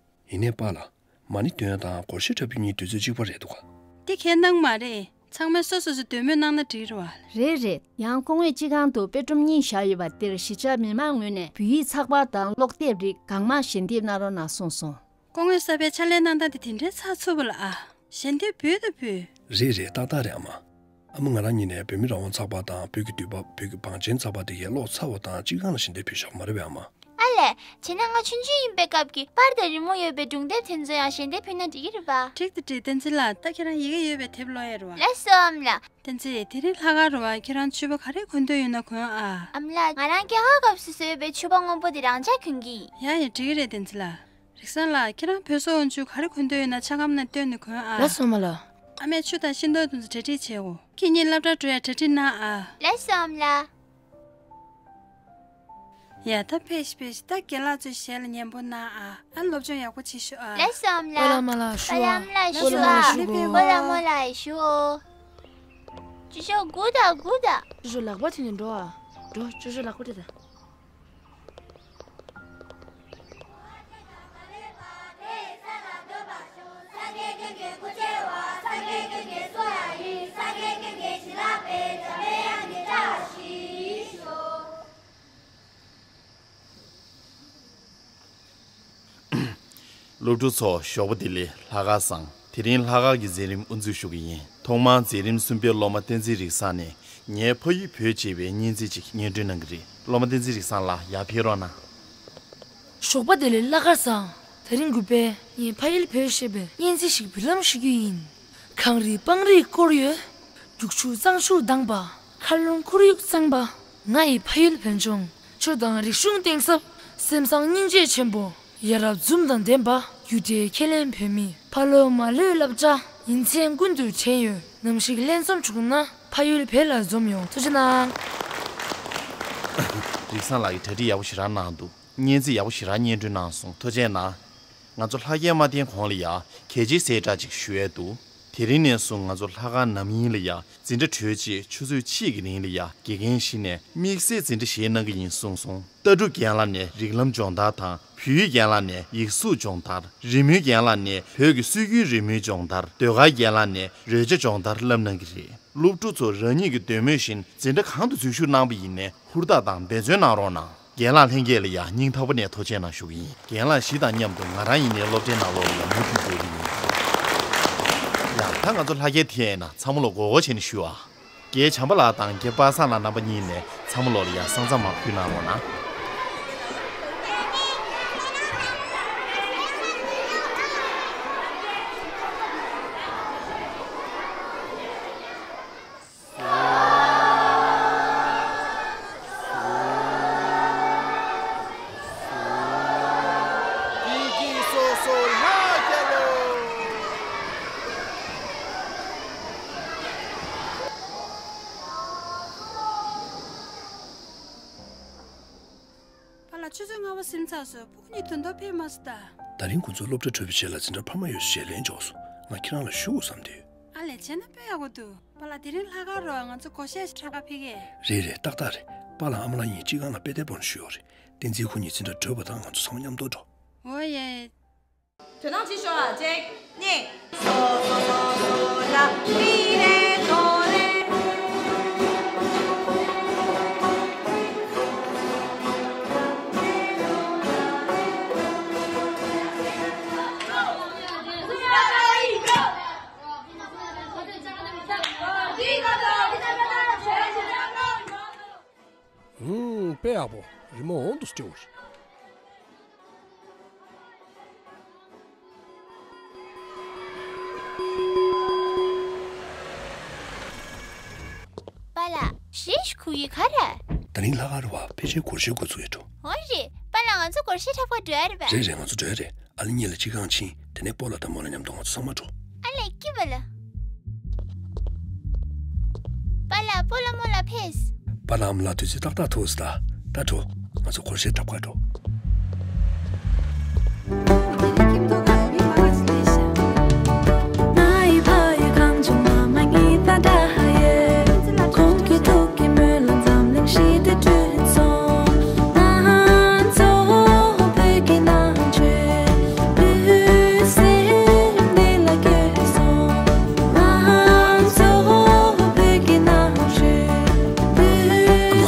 ཡིན་ནའི་པཱ་ལགས། མ་ཎི་འདོན་ཡ་དང་སྒོར་གཞས་འཁྲབ་རྒྱུ་གཉིས་དུས་ཚོད་གཅིག་པ་རེད་འདུག་ག་དེ་ཁས་གནང་མ་རེད། ཚང་མས་སོ་སོ་སོའི་འདོད་མོས་གནང་ན་འགྲིག་རེད་བ། རེད་རེད། ཡང་སྐུ་ངོས་སྤྱི་ཁང་དུ་དཔེ་སྒྲོམ་གཉིས་བཞག་ཡོད་པ་དེར་གཞིས་ཆགས་མི་མང་ངོས་ནས་བོད་ཡིག་ཚགས་པར་དང་ཀློག་དེབ་རིགས་གང་མང་ཞལ་འདེབས་གནང་རོགས་གནང་གསུངས་སོང་། སྐུ་ངོས་གསར་པའི་ཕྱག་ལས་གནང་སྟངས་དེ་དེ་འདྲའི་ཚགས་ཚུད་པོ་ལ་ཨ། ཞལ་འདེབས་འབུལ་དང་འབུལ། རེད་རེད། ཏག་ཏག་རེད་ཨ་མ། ཨ་མ། ང་རང་གཉིས་ནས་བོད་མི་རང་དབང་ཚགས་པར་དང་བོད་ཀྱི་དུས་བབ། བོད་ཀྱི་བང་ཆེན་ཚགས་པར་དེ་གའི་ཀློག་ཚར་བ་དང་སྤྱི་ཁང་ལ་ཞལ་འདེབས་ཕུལ་ཆོག་མ་རེད་པས་ཨ་མ། ཨ་ལས། བྱས་ན་ང་ཆུང་ཆུང་ཡིན་པའི་སྐབས་ཀྱི་པར་དང་རི་མོ་ཡོད་པའི་སྒྲུང་དེབ་དེ་ཚོ་ཡང་ཞལ་འདེབས་ཕུལ་ན་འགྲིག་གི་རེད་པ། འགྲིག་ཏུ་འགྲིག་བསྟན་འཛིན་ལགས། ད་ཁྱེད་རང་ཡི་གེ་ཡོད་པའི་དེབ་ཀློག་ཡ་རེད་བ། ལགས་སོ་ཨ་མ་ལགས། བསྟན་འཛིན། དེ་རིང་ལྷག་དཀར་རེད་བ། ཁྱེད་རང་ཕྱུ་པ་ག་རེ་གོན་འདོད་ཡོད་ན་གོན་ཨ། ཨ་མ་ལགས། ང་རང་རྒྱ་གར་སྐབས་སུ་བཟོས་པའི་ཕྱུ་པ་སྔོན་པོ་དེ་རང་འཇགས་གོན་གྱི་ཡིན། ཡ་ཡ། འགྲིག་གི་རེད་བསྟན་འཛིན་ལགས། རིག་བཟང་ལགས། ཁྱེད་རང་བོད་སོག་དབང་ཕྱུག་ག་རེ་གོན་འདོད་ཡོད་ན་ཆ་སྒམ་ནང་བཏོན་ནས་གོན་ཨ། ལགས་སོ་ཨ་མ་ལགས། ཨ་མས་ཆུ་དང་ཤིང་ཏོག་དེ་ཚོ་གྲ་སྒྲིག་བྱེད་འོ། ཁྱེད་གཉིས་སློབ་གྲྭར་འགྲོ་ཡ་གྲ་སྒྲིག་གནང་ཨ། ལགས་སོ་ཨ་མ་ལགས། ཡ་ད་ཕེབས་ཤིག་ཕེབས་ཤིག་ད་རྒན་ལགས་ཚོའི་ཞལ་ལ་ཉན་པོ་གནང་ཨ། ཨ། སློབ་སྦྱོང་ཡག་པོ་བྱེད་ཤོག་ཨ། ལགས་སོ་ཨ་མ་ལགས། པཱ་ལགས་མ་ལགས་ཞུ་ཨ། པཱ་ལགས་མ་ལགས་ཞུ་ཨ། པཱ་ལགས་མ་ལགས་ཞུ་ཨ། ཅོ་ཅོ་སྒུག་དང་སྒུག་དང་། ཅོ་ཅོ་ལག་པ་མཐུད་ནས་འགྲོ་ཨ། འགྲོ། ཅོ་ཅོ་ལག་པ་སྤྲད་དང་། སློབ་ཕྲུག་ཚོ་ཞོགས་པ་བདེ་ལེགས། ལྷག་དཀར་བཟང་། དེ་རིང་ལྷག་དཀར་གྱི་མཛད་རིམ་དབུ་འཛུགས་ཞུ་གི་ཡིན། ཐོག་མར་མཛད་རིམ་གསུམ་པའི་སློབ་མ་བསྟན་འཛིན་རིག་བཟང་ནས་ངའི་ཕ་ཡུལ་བོད་ཅེས་པའི་སྙན་ཚིག་ཅིག་སྙན་སྒྲོན་གནང་གི་རེད། སློབ་མ་བསྟན་འཛིན་རིག་བཟང་ལགས་ཡར་ཕེབས་རོགས་གནང་། ཞོགས་པ་བདེ་ལེགས་ལྷག་དཀར་བཟང་། དེ་རིང་དགོན་པས་ངའི་ཕ་ཡུལ་བོད་ཞེས་པའི་སྙན་ཚིག་ཞིག་འབུལ་ལམ་ཞུ་རྒྱུ་ཡིན། གངས་རི་སྤང་རིས་བསྐོར་ཡོད། རྒྱུག་ཆུ་གཙང་ཆུ་དྭངས་པ། མཁའ་རླུང་ཁོར་ཡུག་གཙང་པ། ང་ཡི་ཕ་ཡུལ་བོད་ལྗོངས། ཆོས་དང་རིག་གཞུང་གཏིང་ཟབ། སེམས་བཟང་སྙིང་རྗེ་ཆེན་པོ། ཡ་རབས་འཛུམ་དང་ལྡན་པ། རྒྱུ་འབྲས་ཁས་ལེན་བོད་མི། ཕ་ལོ་མ་ལོས་བསླབ་བྱ། ཡིན་མཚན་ཀུན་ཏུ་དྲན་ཡོད། ནམ་ཞིག་ལྷན་འཛོམས་བྱུང་ན། ཕ་ཡུལ་བོད་ལ་འཛོམས་ཡོང་། ཐུགས་རྗེ་གནང་། རིག་བཟང་ལགས་ཀྱིས་གྲ་སྒྲིག་ཡག་པོ་ཞེ་དྲག་གནང་འདུག་སྙན་ཚིག་ཡག་པོ་ཞེ་དྲག་སྙན་སྒྲོན་གནང་སོང་། ཐུགས་རྗེ་གནང་། ང་ཚོ་ལྷག་རྒྱས་མ་བསྟན་གོང་ལ་ཡ་གལ་ཆེའི་གསལ་བསྒྲགས་ཅིག་ཞུ་ཡས་འདུག་དེ་རིང་ནས་བཟུང་ང་ཚོ་ལྷག་དཀར་ནམ་ཡིན་ལ་ཡ་འཛིན་གྲྭ་གྲོལ་རྗེས་ཆུ་ཚོད་གཅིག་གི་རིང་ལ་ཡ་དགེ་རྒན་བཞི་ནས་དམིགས་བསལ་འཛིན་གྲྭ་བཞེས་གནང་གི་ཡིན་གསུངས་སོང་། ལྟ་གྲུབ་རྒན་ལགས་ནས་རིགས་ལམ་སྦྱོང་བརྡར་དང་། བོད་ཡིག་རྒན་ལགས་ནས་ཡིག་གཟུགས་སྦྱོང་བརྡར། རི་མོའི་རྒན་ལགས་ནས་བོད་ཀྱི་སྲོལ་རྒྱུན་རི་མོའི་སྦྱོང་བརྡར། ཟློས་གར་རྒན་ལགས་ནས་རོལ་ཆ་སྦྱོང་བརྡར་བསླབ་གནང་གི་རེད། སློབ་ཕྲུག་ཚོ་རང་ཉིད་ཀྱི་འདོད་མོས་བཞིན་འཛིན་གྲྭ་གང་དུ་འཛུལ་ཞུགས་གནང་པ་ཡིན་ནའི་ཧུར་ཐག་དང་འབད་བརྩོན་གནང་རོགས་གནང་། རྒན་ལགས་ལྷན་རྒྱས་ལ་ཡང་སྙིང་ཐག་པ་ནས་ཐུགས་རྗེ་གནང་ཞུ་གི་ཡིན། རྒན་ལགས་བཞི་དང་མཉམ་དུ་ང་རང་ཡིན་ནའི་སློབ་གྲྭའི་ནང་ལོགས་ལ་ཡང་མུ་མཐུད་འགྲོ་གི་ཡིན། ཡ་ད་ང་ཚོ་ལྷག་རྒྱས་ཐེན་ན་ཚང་མ་ལོ་མགོ་སྐོར་བྱས་ནས་ཞུ་ཨ། རྒན་བྱམས་པ་ལགས་དང་རྒན་པ་སངས་ལགས་རྣམ་པ་གཉིས་ནས་ཚང་མ་ལོ་ལ་ཡང་ས་མཚམས་མར་ཕུལ་གནང་རོགས་གནང་། ཆུ་ཚོད་ལྔ་པ་ཟིན་ཚར་སོང་། སྤུ་གུ་གཉིས་དོན་དག་ཕེབས་མ་སོང་ད། ད་རིང་ཁོ་ཚོ་སློབ་གྲྭ་གྲོལ་བའི་རྗེས་ལ་འཛིན་གྲྭ་འཕར་མ་ཡོད་ས་ཞལ་ལེན་འཇོག་སོང་། ང་ཁྱེད་རང་ལ་ཞུ་དགོས་བསམ་དུས། ཨ་ལས། བྱས་ན་དཔེ་ཡག་པོ་འདུག་པཱ་ལགས། དེ་རིང་ལྷག་དཀར་རུ་ང་ཚོ་སྒོར་གཞས་འཁྲབ་ག་ཕེབས་གས། རེད་རེད། ཏག་ཏག་རེད། པཱ་ལགས་ཨ་མ་ལགས་གཉིས་སྤྱི་ཁང་ལ་དཔེ་དེབ་སྤོ་ནས་བཞུགས་ཡོད་རེད། བསྟན་འཛིན་ཁོ་གཉིས་འཛིན་གྲྭ་གྲོལ་བ་དང་ང་ཚོ་ཚང་མ་མཉམ་དུ་འགྲོ། འོ་ཡེ། དོ་སྣང་བྱེད་ཤོག་ཨ། གཅིག་གཉིས། ཧུམ། དཔེ་ཡག་པོ། རི་མོ་འོང་དུ་སྤྲེའུ། པཱ་ལགས། རེས་ཁུ་ཡི་ག་རེ། ད་རིང་ལྷག་དཀར་རུ་བ་ཕལ་ཆེར་སྒོར་གཞས་འགོ་ཚུགས་ཡོད་འགྲོ། འོ་རེད། པཱ་ལགས། ང་ཚོ་སྒོར་གཞས་འཁྲབ་ག་འགྲོ་ཡ་རེད་པས། རེད་རེད། ང་ཚོ་འགྲོ་ཡ་རེད། ཨ་ལེ་གཉིས་ལ་སྤྱི་ཁང་ཕྱིན། དེ་ནས་སྤོ་ལགས་དང་རྨོ་ལགས་མཉམ་དུ་ང་ཚོ་ཚང་མ་འགྲོ། ཨ་ལེ་སྐྱིད་པ་ལ། པཱ་ལགས། སྤོ་ལགས་རྨོ་ལགས་ཕེབས། པཱ་ལགས་ཨ་མ་ལགས་དུས་ཚོད་ཏག་ཏག་ཐུག་སོང་ད། ད་འགྲོ། ང་ཚོ་སྒོར་གཞས་འཁྲབ་ག་འགྲོ། ཨ་མ།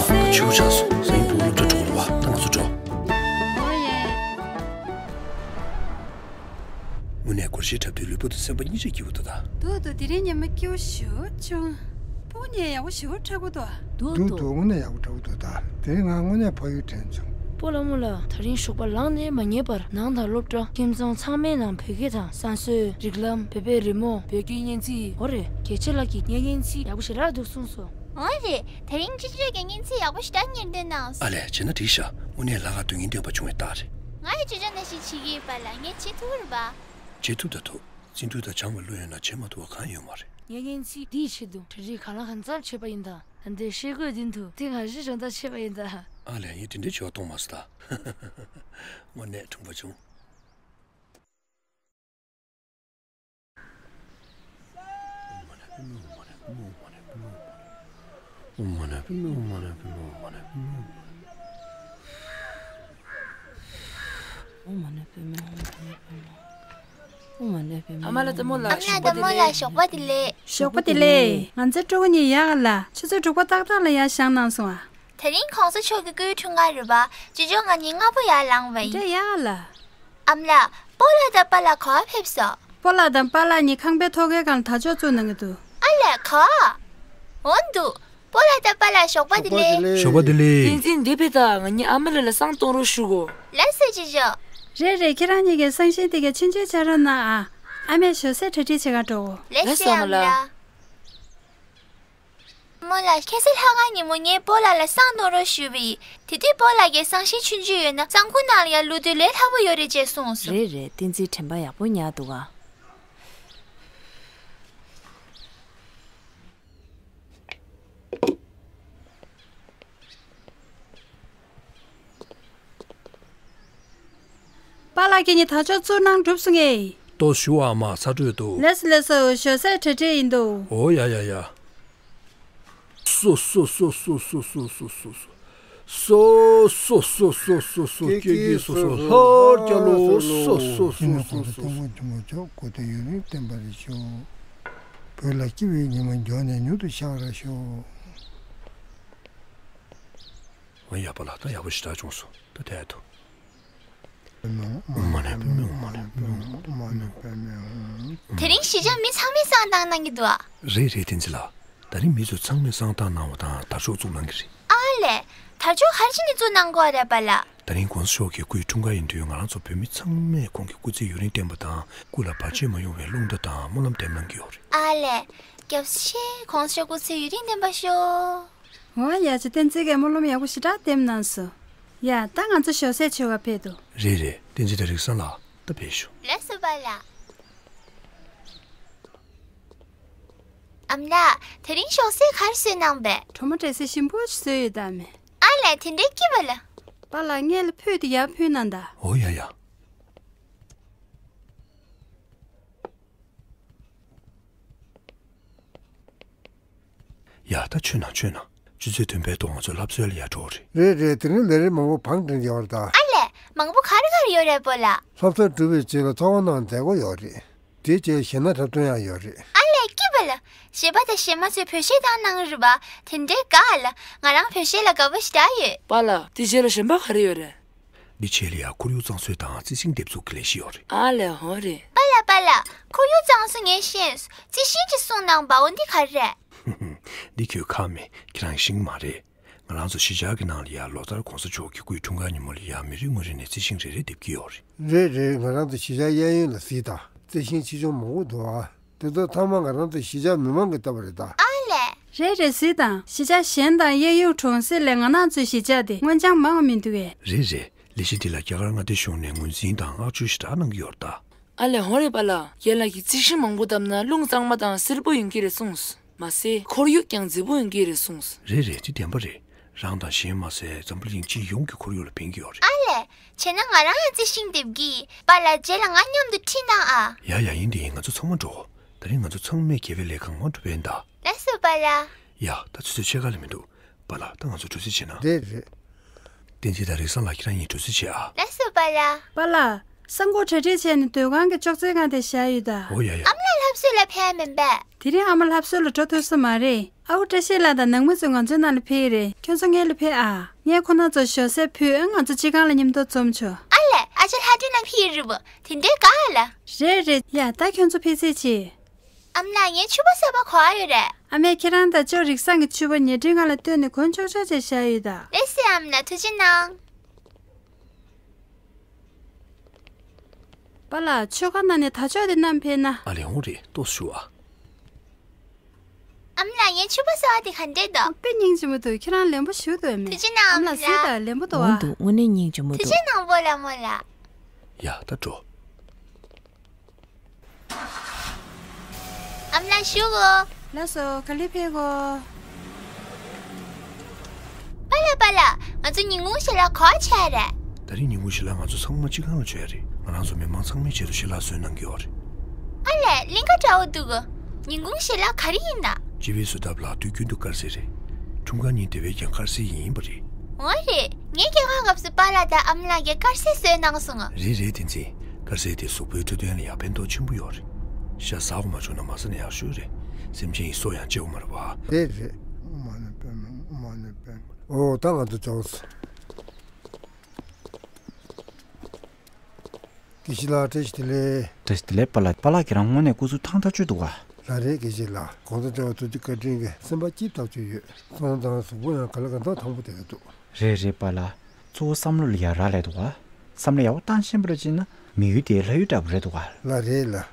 ད་ཆུ་བོ་ཆགས་སོང་། སང་ཉིན་ཕྲུ་གུ་སློབ་གྲྭ་འགྲོ་དགོས་རེད་པ། ད་ང་ཚོ་འགྲོ། འོ་ཡེ། དངོས་གནས་སྒོར་གཞས་འཁྲབ་དུས་ལུས་པོ་དང་སེམས་པ་གཉིས་ཆ་སྐྱིད་པོ་འདུག་ད། འདུག་འདུག་དེ་རིང་ཉི་མ་སྐྱིད་པོ་ཞེ་པོ་བྱུང་། སྤུ་གུ་གཉིས་ཡག་པོ་ཞེ་པོ་འཁྲབ་ཀྱི་འདུག་ཨ། འདུག་འདུག་འདུག་དངོས་གནས་ཡག་པོ་འཁྲབ་ཀྱི་འདུག་ད། དེ་རིང་ང་དངོས་གནས་ཕ་ཡུལ་དྲན་བྱུང་། སྤོ་ལགས་རྨོ་ལགས། ད་རིང་ཞོགས་པ་ལངས་ནས་མ་ཉལ་བར་ནང་དང་སློབ་གྲྭ། ཁྱིམ་ཚང་ཚང་མའི་ནང་བོད་སྐད་དང་། བསང་གསོལ། རིགས་ལམ། བོད་པའི་རི་མོ། བོད་སྐད་སྙན་ཚིག་འོ་རེད། རྒྱལ་ཆེ་ལགས་ཀྱིས་ངའི་སྙན་ཚིག་ཡག་པོ་ཞེ་དྲག་འདུག་གསུངས་སོང་། འོ་རེད། དེ་རིང་སྤྱི་ཆོས་ཀྱི་སྙན་ཚིག་ཡག་པོ་ཞེ་དྲག་གཉེར་འདོད་གནང་སོང་། ཨ་ལས། བྱས་ན་འགྲིག་ཤག་དངོས་གནས་ལྷག་དཀར་དོན་སྙིང་ལྡན་པ་བྱུང་བའི་རྟགས་རེད། ང་ཡི་སྤྱི་ཆོས་ནང་བཞིན་བྱེད་ཀྱི་ཡོད་པ་ལ་ངས་བྱེད་ཐུབ་རེད་པ། བྱེད་ཐུབ་ད་ཐུབ། བརྩོན་འགྲུས་དང་བྱམས་པ་བློ་ཡོད་ན་བྱེད་མ་ཐུབ་པ་གང་ཡོད་མ་རེད། ངའི་སྙན་ཚིག་འདིའི་ཆེད་དུ་གྲ་སྒྲིག་གང་ལ་གང་འཚམ་བྱས་པ་ཡིན་ད། ད་ལྟའི་ཤེལ་སྒོའི་མདུན་དུ་དེ་ང་རང་རང་ཐག་ཆོད་པ་ཡིན་ད། ཨ་ལས། ངས་དེ་འདྲའི་བྱ་བ་གཏོང་མ་སོང་ད། དངོས་གནས་དྲང་པོ་བྱུང་། ཨ་མ་ལགས་དང་རྨོ་ལགས། ཨ་མ་ལགས་དང་རྨོ་ལགས། ཞོགས་པ་བདེ་ལེགས། ཞོགས་པ་བདེ་ལེགས། ང་ཚོའི་ཕྲུ་གུ་གཉིས་ཡར་ལ་ཆུ་ཚོད་དྲུག་པ་ཏག་ཏག་ལ་ཡར་བཞེངས་གནང་སོང་ཨ། དེ་རིང་གོང་ས་མཆོག་གི་སྐུའི་འཁྲུངས་སྐར་རེད་པ། ཅོ་ཅོ་ང་གཉིས་སྔ་པོ་ཡར་ལངས་པ་ཡིན། འདྲ་ཡག་ལ། ཨ་མ་ལགས། སྤོ་ལགས་དང་པཱ་ལགས་ག་པར་ཕེབས་སོང་། སྤོ་ལགས་དང་པཱ་ལགས་གཉིས་ཁང་པའི་ཐོག་ཁའི་སྒང་ལ་དར་ལྕོག་བཙུགས་གནང་གི་འདུག་ཨ་ལས། ག་པར། འོ་འདུག་སྤོ་ལགས་དང་པཱ་ལགས་ཞོགས་པ་བདེ་ལེགས། ཞོགས་པ་བདེ་ལེགས། བསྟན་འཛིན། འདི་ཕེབས་དང་། ང་གཉིས་ཨ་མ་ལགས་ལ་བསང་གཏོང་རོགས་ཞུ་གོ། ལགས་སོ་ཅོ་ཅོ། རེད་རེད། ཁྱེད་རང་གཉིས་ཀྱིས་བསང་ཤིང་དེ་གའི་ཆུན་འཇལ་བྱ་རོགས་གནང་ཨ། ཨ་མས་ཞོགས་ཟས་གྲ་སྒྲིག་བྱེད་ག་འགྲོ་གོ། ལགས་སོ་ཨ་མ་ལགས། རྨོ་ལགས། ཁ་སང་ལྷག་དཀར་ཉིན་མོ་ངས་སྤོ་ལགས་ལ་བསང་གཏོང་རོགས་ཞུས་པ་ཡིན། དེ་དུས་སྤོ་ལགས་ཀྱིས་བསང་ཤིང་ཆུན་འཇལ་ཡོད་ན་བསང་ཁུང་ནང་ལ་ཡར་བླུག་དུས་ལས་སླ་པོ་ཡོད་རེད་ཅེས་གསུངས་སོང་། རེད་རེད། བསྟན་འཛིན་དྲན་པ་ཡག་པོ་ཉར་འདུག་ག་པཱ་ལགས་ཁྱེད་གཉིས་དར་ལྕོག་བཙུགས་གནང་གྲུབ་སོང་ངས། ལྟོས་ཞུ་ཨ་མ། ཚ་དྲོད་འདུག་ལགས་སོ་ལགས་སོ། ཞོགས་ཟས་གྲ་སྒྲིག་ཡིན་འདུག་འོ་ཡ་ཡ་ཡ། སོ་སོ་སོ། སོ་སོ་སོ། སོ་སོ། ཀྱེ་ཀྱེ། སོ་སོ། ལྷར་བརྒྱ་ལོ། སོ་སོ་སོ། སྐྱེ་གནས་གོང་དུ་སྟོན་པ་ཆེན་པོ་མཆོག་སྐུ་ཚེ་ཡུན་རིང་བརྟན་པར་ཤོག་བོད་ལ་སྐྱིད་པའི་ཉི་མ་མགྱོགས་ནས་མྱུར་དུ་ཤར་བར་ཤོག་འོ་ཡ། པཱ་ལགས་ད་ཡག་པོ་ཞེ་དྲག་བྱུང་སོང་། ད་ཐད་དོ། དེ་རིང་གཞིས་ཆགས་མི་ཚང་མས་བསང་བཏང་གནང་གི་འདུག་ཨ། རེད་རེད། བསྟན་འཛིན་ལགས། ད་རིང་མི་ཚོ་ཚང་མས་བསང་བཏང་གནང་བ་དང་དར་ལྕོག་བཙུགས་གནང་གི་རེད། ཨ་ལས། དར་ལྕོག་ག་རེ་བྱས་ནས་བཙུགས་གནང་དགོས་རེད་པཱ་ལགས། ད་རིང་གོང་ས་མཆོག་གི་སྐུའི་འཁྲུངས་སྐར་ཡིན་དུས་ང་རང་ཚོ་བོད་མི་ཚང་མས་ཁོང་གི་སྐུ་ཚེ་ཡུན་རིང་བརྟན་པ་དང་སྐུ་ལ་བར་ཆད་མ་ཡོང་བའི་རླུང་རྟ་དང་སྨོན་ལམ་འདེབས་གནང་གི་ཡོད་རེད། ཨ་ལས། སྐྱབས་ཆེ། གོང་ས་མཆོག་སྐུ་ཚེ་ཡུན་རིང་བརྟན་པར་ཤོག་འོ་ཡ། ཅོ་བསྟན་འཛིན་གྱིས་སྨོན་ལམ་ཡག་པོ་ཞེ་དྲག་འདེབས་གནང་སོང་། ཡ། ད་ང་ཚོ་ཞོགས་ཟས་མཆོད་ག་ཕེབས་དོ། རེད་རེད། བསྟན་འཛིན་དང་རིག་བཟང་ལགས་ད་ཕེབས་ཤོག་ལགས་སོ་པཱ་ལགས། ཨ་མ་ལགས། དེ་རིང་ཞོགས་ཟས་ག་རེ་བཟོས་གནང་པས། གྲོ་མ་འབྲས་སིལ་ཞིམ་པོ་ཞིག་བཟོས་ཡོད་ད་མེ། ཨ་ལས། དེ་འདྲའི་སྐྱིད་པ་ལ། པཱ་ལགས་སྔོན་ལ་ཕུད་དེ་ཡར་ཕུལ་གནང་དང་། འོ་ཡ་ཡ། ཡ་ད་མཆོད་གནང་མཆོད་གནང་། ཆུ་ཚོད་བདུན་པའི་ཐོག་ང་ཚོ་ལྷ་གསོལ་ལ་ཡར་འགྲོ་རེད། རེད་རེད། དེ་རིང་ལས་རིམ་མང་པོ་བང་བསྒྲིགས་ཡོད་རེད་ད། ཨ་ལས། མང་པོ་ག་རེ་ག་རེ་ཡོད་རེད་པཱ་ལགས། ལྷ་གསོལ་གྲུབ་པའི་རྗེས་ལ་ཚོགས་གནང་མཛད་སྒོ་ཡོད་རེད། དེའི་རྗེས་གཞས་སྣ་འཁྲབ་སྟོན་ཡང་ཡོད་རེད། ཨ་ལས་སྐྱིད་པ་ལ། གཞས་པ་དང་གཞས་མ་ཚོས་བོད་གཞས་བཏང་གནང་རེད་པ། དེ་འདྲའི་དགའ་ལ། ང་རང་བོད་གཞས་ལ་དགའ་པོ་ཞེ་དྲག་ཡོད། པཱ་ལགས་དེ་རྗེས་ལ་གཞན་པ་ག་རེ་ཡོད་རེད། འདི་རྗེས་ལ་ཡང་ཁོར་ཡུག་གཙང་བཟོ་དང་རྩི་ཤིང་འདེབས་འཛུགས་ཀྱི་ལས་གཞི་ཡོད་རེད། ཨ་ལས་འོ་རེད། པཱ་ལགས་པཱ་ལགས་ཁོར་ཡུག་གཙང་བཟོ་ངས་ཤེས། རྩི་ཤིང་ཅིག་གསུངས་གནང་པའོ། འདི་ག་རེ་རེད། འདི་ཁྱོད་ཁ་མེད་ཁྱེད་རང་ཤིང་མ་རེད། ང་རང་ཚོ་གཞིས་ཆགས་ཀྱི་ནང་ལ་ཡ་ལོ་ལྟར་གོང་ས་མཆོག་གི་སྐུའི་འཁྲུངས་སྐར་ཉིན་མོ་ལ་ཡ་མི་རེ་ངོ་རེ་ནས་རྩི་ཤིང་རེ་རེ་འདེབས་ཀྱི་ཡོད་རེད། རེད་རེད། ང་རང་ཚོ་གཞིས་ཆགས་གཡས་གཡོན་ལ་གཟིགས་དང་། རྩི་ཤིང་ཆེ་ཆུང་མང་པོ་འདུག་ཨ། དེ་ཚོ་ཚང་མ་ང་རང་ཚོ་གཞིས་ཆགས་མི་མང་གིས་བཏབ་པ་རེད་ད། ཨ་ལས། རེད་རེད་གཟིགས་དང་། གཞིས་ཆགས་གཞན་དང་གཡས་གཡོན་གྲོང་གསེབ་ལས་ང་རང་ཚོའི་གཞིས་ཆགས་དེ་སྔོ་ལྗང་མང་བ་མི་འདུག་གས། རེད་རེད། ལས་གཞི་འདི་ལ་རྒྱ་གར་མངའ་སྡེ་གཞུང་ནས་ངོས་འཛིན་དང་མངགས་བཅོལ་ཞེ་དྲག་གནང་གི་ཡོད་རེད་ད། ཨ་ལས་འོ་རེད་པཱ་ལགས། རྒན་ལགས་ཀྱིས་རྩི་ཤིང་མང་པོ་བཏབ་ན་རླུང་གཙང་མ་དང་བསིལ་པོ་ཡོང་གི་རེད་གསུངས། མ་ཟད་ཁོར་ཡུག་ཀྱང་མཛེས་པོ་ཡོང་གི་རེད་གསུངས། རེད་རེད། དེ་བདེན་པ་རེད། རང་དང་གཞན་མ་ཟད་འཛམ་བུ་གླིང་སྤྱི་ཡོངས་ཀྱི་ཁོར་ཡུག་ལ་ཕན་གྱི་ཡོད་རེད། ཨ་ལས། བྱས་ན་ང་རང་ཡང་རྩི་ཤིང་འདེབས་ཀྱི། པཱ་ལགས་རྗེས་ལ་ང་མཉམ་དུ་ཁྲིད་གནང་ཨ། ཡ་ཡ་ཡིན་དེ་ཡིན། ང་ཚོ་ཚང་མ་འགྲོ། དེ་རིང་ང་ཚོ་ཚང་མས་དགེ་བའི་ལས་ཁང་མ་འགྲོ་བས་ད། ལགས་སོ་པཱ་ལགས། ཡ་ད་ཆུ་ཚོད་ཕྱེད་ཀ་ལས་མི་འདུག་པཱ་ལགས་ད་ང་ཚོ་འགྲོ་རྩིས་བྱེད་ན། རེད་རེད། བསྟན་འཛིན་དང་རིག་བཟང་ལགས་ཁྱེད་རང་གཉིས་འགྲོ་རྩིས་བྱེད་ཨ། ལགས་སོ་པཱ་ལགས། པཱ་ལགས། ས་འགུག་གྲ་སྒྲིག་བྱས་ནས་སྡོད་ཁང་གི་ཅོག་ཙེའི་སྒང་དེར་བཞག་ཡོད་ད། འོ་ཡ་ཡ། ཨ་མ་ལགས་ལྷ་གསོལ་ལ་ཕེབས་མིན་པས། དེ་རིང་ཨ་མ་ལྷ་གསོལ་ལ་འགྲོ་ཐུབ་ས་མ་རེད། ཨ་ཁུ་བཀྲ་ཤིས་ལགས་དང་ནང་མི་ཚོ་ང་ཚོའི་ནང་ལ་ཕེབས་ཀྱི་རེད། ཁྱོད་ཚོ་སྔོན་ལ་ཕེབས་ཨ། ངས་ཁོ་རང་ཚོར་ཞོགས་ཟས་ཕུལ། ཨ་ང་ཚོ་སྤྱི་ཁང་ལ་མཉམ་དུ་འཛོམས་ཆོག་ཨ་ལས། ཨ་ཅག་ལྷ་སྒྲོན་ལགས་ཕེབས་ཀྱི་རེད་པ། དེ་འདྲའི་དགའ་ལ། རེད་རེད། ཡ་ད་ཁྱོད་ཚོ་ཕེབས་ཚར་བྱས། ཨ་མ་ལགས་ངའི་ཕྱུ་པ་གསར་པ་ག་པར་ཡོད་རེད། ཨ་མས་ཁྱེད་རང་དང་ཅོ་རིག་བཟང་གི་ཕྱུ་པ་ཉལ་ཁྲིའི་སྒང་ལ་བཏོན་ནས་གོན་ཆོག་ཆོག་བྱས་བཞག་ཡོད་ད། ལགས་སེ་ཨ་མ་ལགས་ཐུགས་རྗེ་གནང་། པཱ་ལགས་མཆོད་ཁང་ནང་ནས་དར་ལྕོག་དེ་བསྣམས་ཕེབས་ན། ཨ་ལས་འོང་རེད། ཏོག་ཙམ་བཞུགས་ཨ། ཨ་མ་ལགས་ངའི་ཕྱུ་པ་གསར་པ་དེ་ག་འདྲས་འདུག་དཔེ་སྙིང་རྗེ་མོ་འདུག་ཁྱེད་རང་ལེན་པོ་ཞེ་པོ་འདུག་ཨ་མས། ཐུགས་རྗེ་གནང་ཨ་མ་ལགས་ཨ་མ་ལགས། གཟིགས་དང་ལེན་པོ་འདུག་ཨ། འོང་འདུག་དངོས་གནས་སྙིང་རྗེ་མོ་འདུག་ཐུགས་རྗེ་གནང་སྤོ་ལགས་རྨོ་ལགས། ཡ་ད་འགྲོ། ཨ་མ་ལགས་བཞུགས་གོ། ལགས་སོ། ག་ལེར་ཕེབས་གོ། པཱ་ལགས་པཱ་ལགས། ང་ཚོ་ཉིན་གུང་ཞལ་ལག་ག་པར་བྱས་རེད། ད་རིང་ཉིན་གུང་ཞལ་ལག་ང་ཚོ་ཚང་མ་སྤྱི་ཁང་ལ་མཆོད་ཡ་རེད། ང་རང་ཚོ་མི་མང་ཚང་མའི་ཆེད་དུ་ཞལ་ལག་བཟོས་གནང་གི་ཡོད་རེད། ཨ་ལས་གླིང་ག་འདྲ་བོ་འདུག་གོ། ཉིན་གུང་ཞལ་ལག་ག་རེ་ཡིན་ན། སྤྱི་པའི་བཟོ་ལྟ་ལ་དུས་རྒྱུན་དུ་དཀར་ཟས་རེད། འཁྲུངས་སྐར་ཉིན་དེ་བས་ཀྱང་དཀར་ཟས་ཡིན་པ་རེད། འོ་རེད། ངའི་སྐྱེས་སྐར་སྐབས་སུ་པཱ་ལགས་དང་ཨ་མ་ལགས་ཀྱིས་དཀར་ཟས་བཟོས་གནང་སོང་ང་། རེད་རེད་བསྟན་འཛིན། དཀར་ཟས་དེ་གཟུགས་པོའི་འཕྲོད་བསྟེན་ལ་ཡང་ཕན་ཐོགས་ཆེན་པོ་ཡོད་རེད། ཤ་ཟ་དགོས་མ་བྱུང་ན་མ་ཟ་ན་ཡག་ཤོས་རེད། སེམས་ཅན་ཡི་སྲོག་ཡང་བཅད་དགོས་མ་རེད་བ། རེད་རེད། མ་ཎི་པདྨེ་མ་ཎི་པདྨེ། འོ་ད་ང་ཚོ་འགྲོ། དགེ་བཤེས་ལགས་བཀྲ་ཤིས་བདེ་ལེགས། བཀྲ་ཤིས་བདེ་ལེགས་པཱ་ལགས། པཱ་ལགས་ཁྱེད་རང་དངོས་གནས་སྐུ་གཟུགས་ཐང་ཐག་ཆོད་འདུག་ག་ལགས་རེད་དགེ་བཤེས་ལགས། གོང་ས་སྐྱབས་མགོན་ཐུགས་རྗེ་བཀའ་དྲིན་གྱིས་སེམས་པ་སྐྱིད་ཐག་ཆོད་ཡོད། སོང་ཙང་གཟུགས་པོ་ཡང་ག་ལེ་གང་ཐག་ཐང་པོ་བསྡད་ཀྱི་འདུག་རེད་རེད་པཱ་ལགས། གཙོ་བོ་བསམ་བློ་ལ་ཡ་རག་ལས་འདུག་ག་བསམ་བློ་ཡག་པོ་བཏང་ཤེས་པ་རེད་ཅེ་ན་མི་ཡུལ་དེའི་ལྷ་ཡུལ་འདྲ་པོ་རེད་འདུག་ག་ལགས་རེད་ལགས།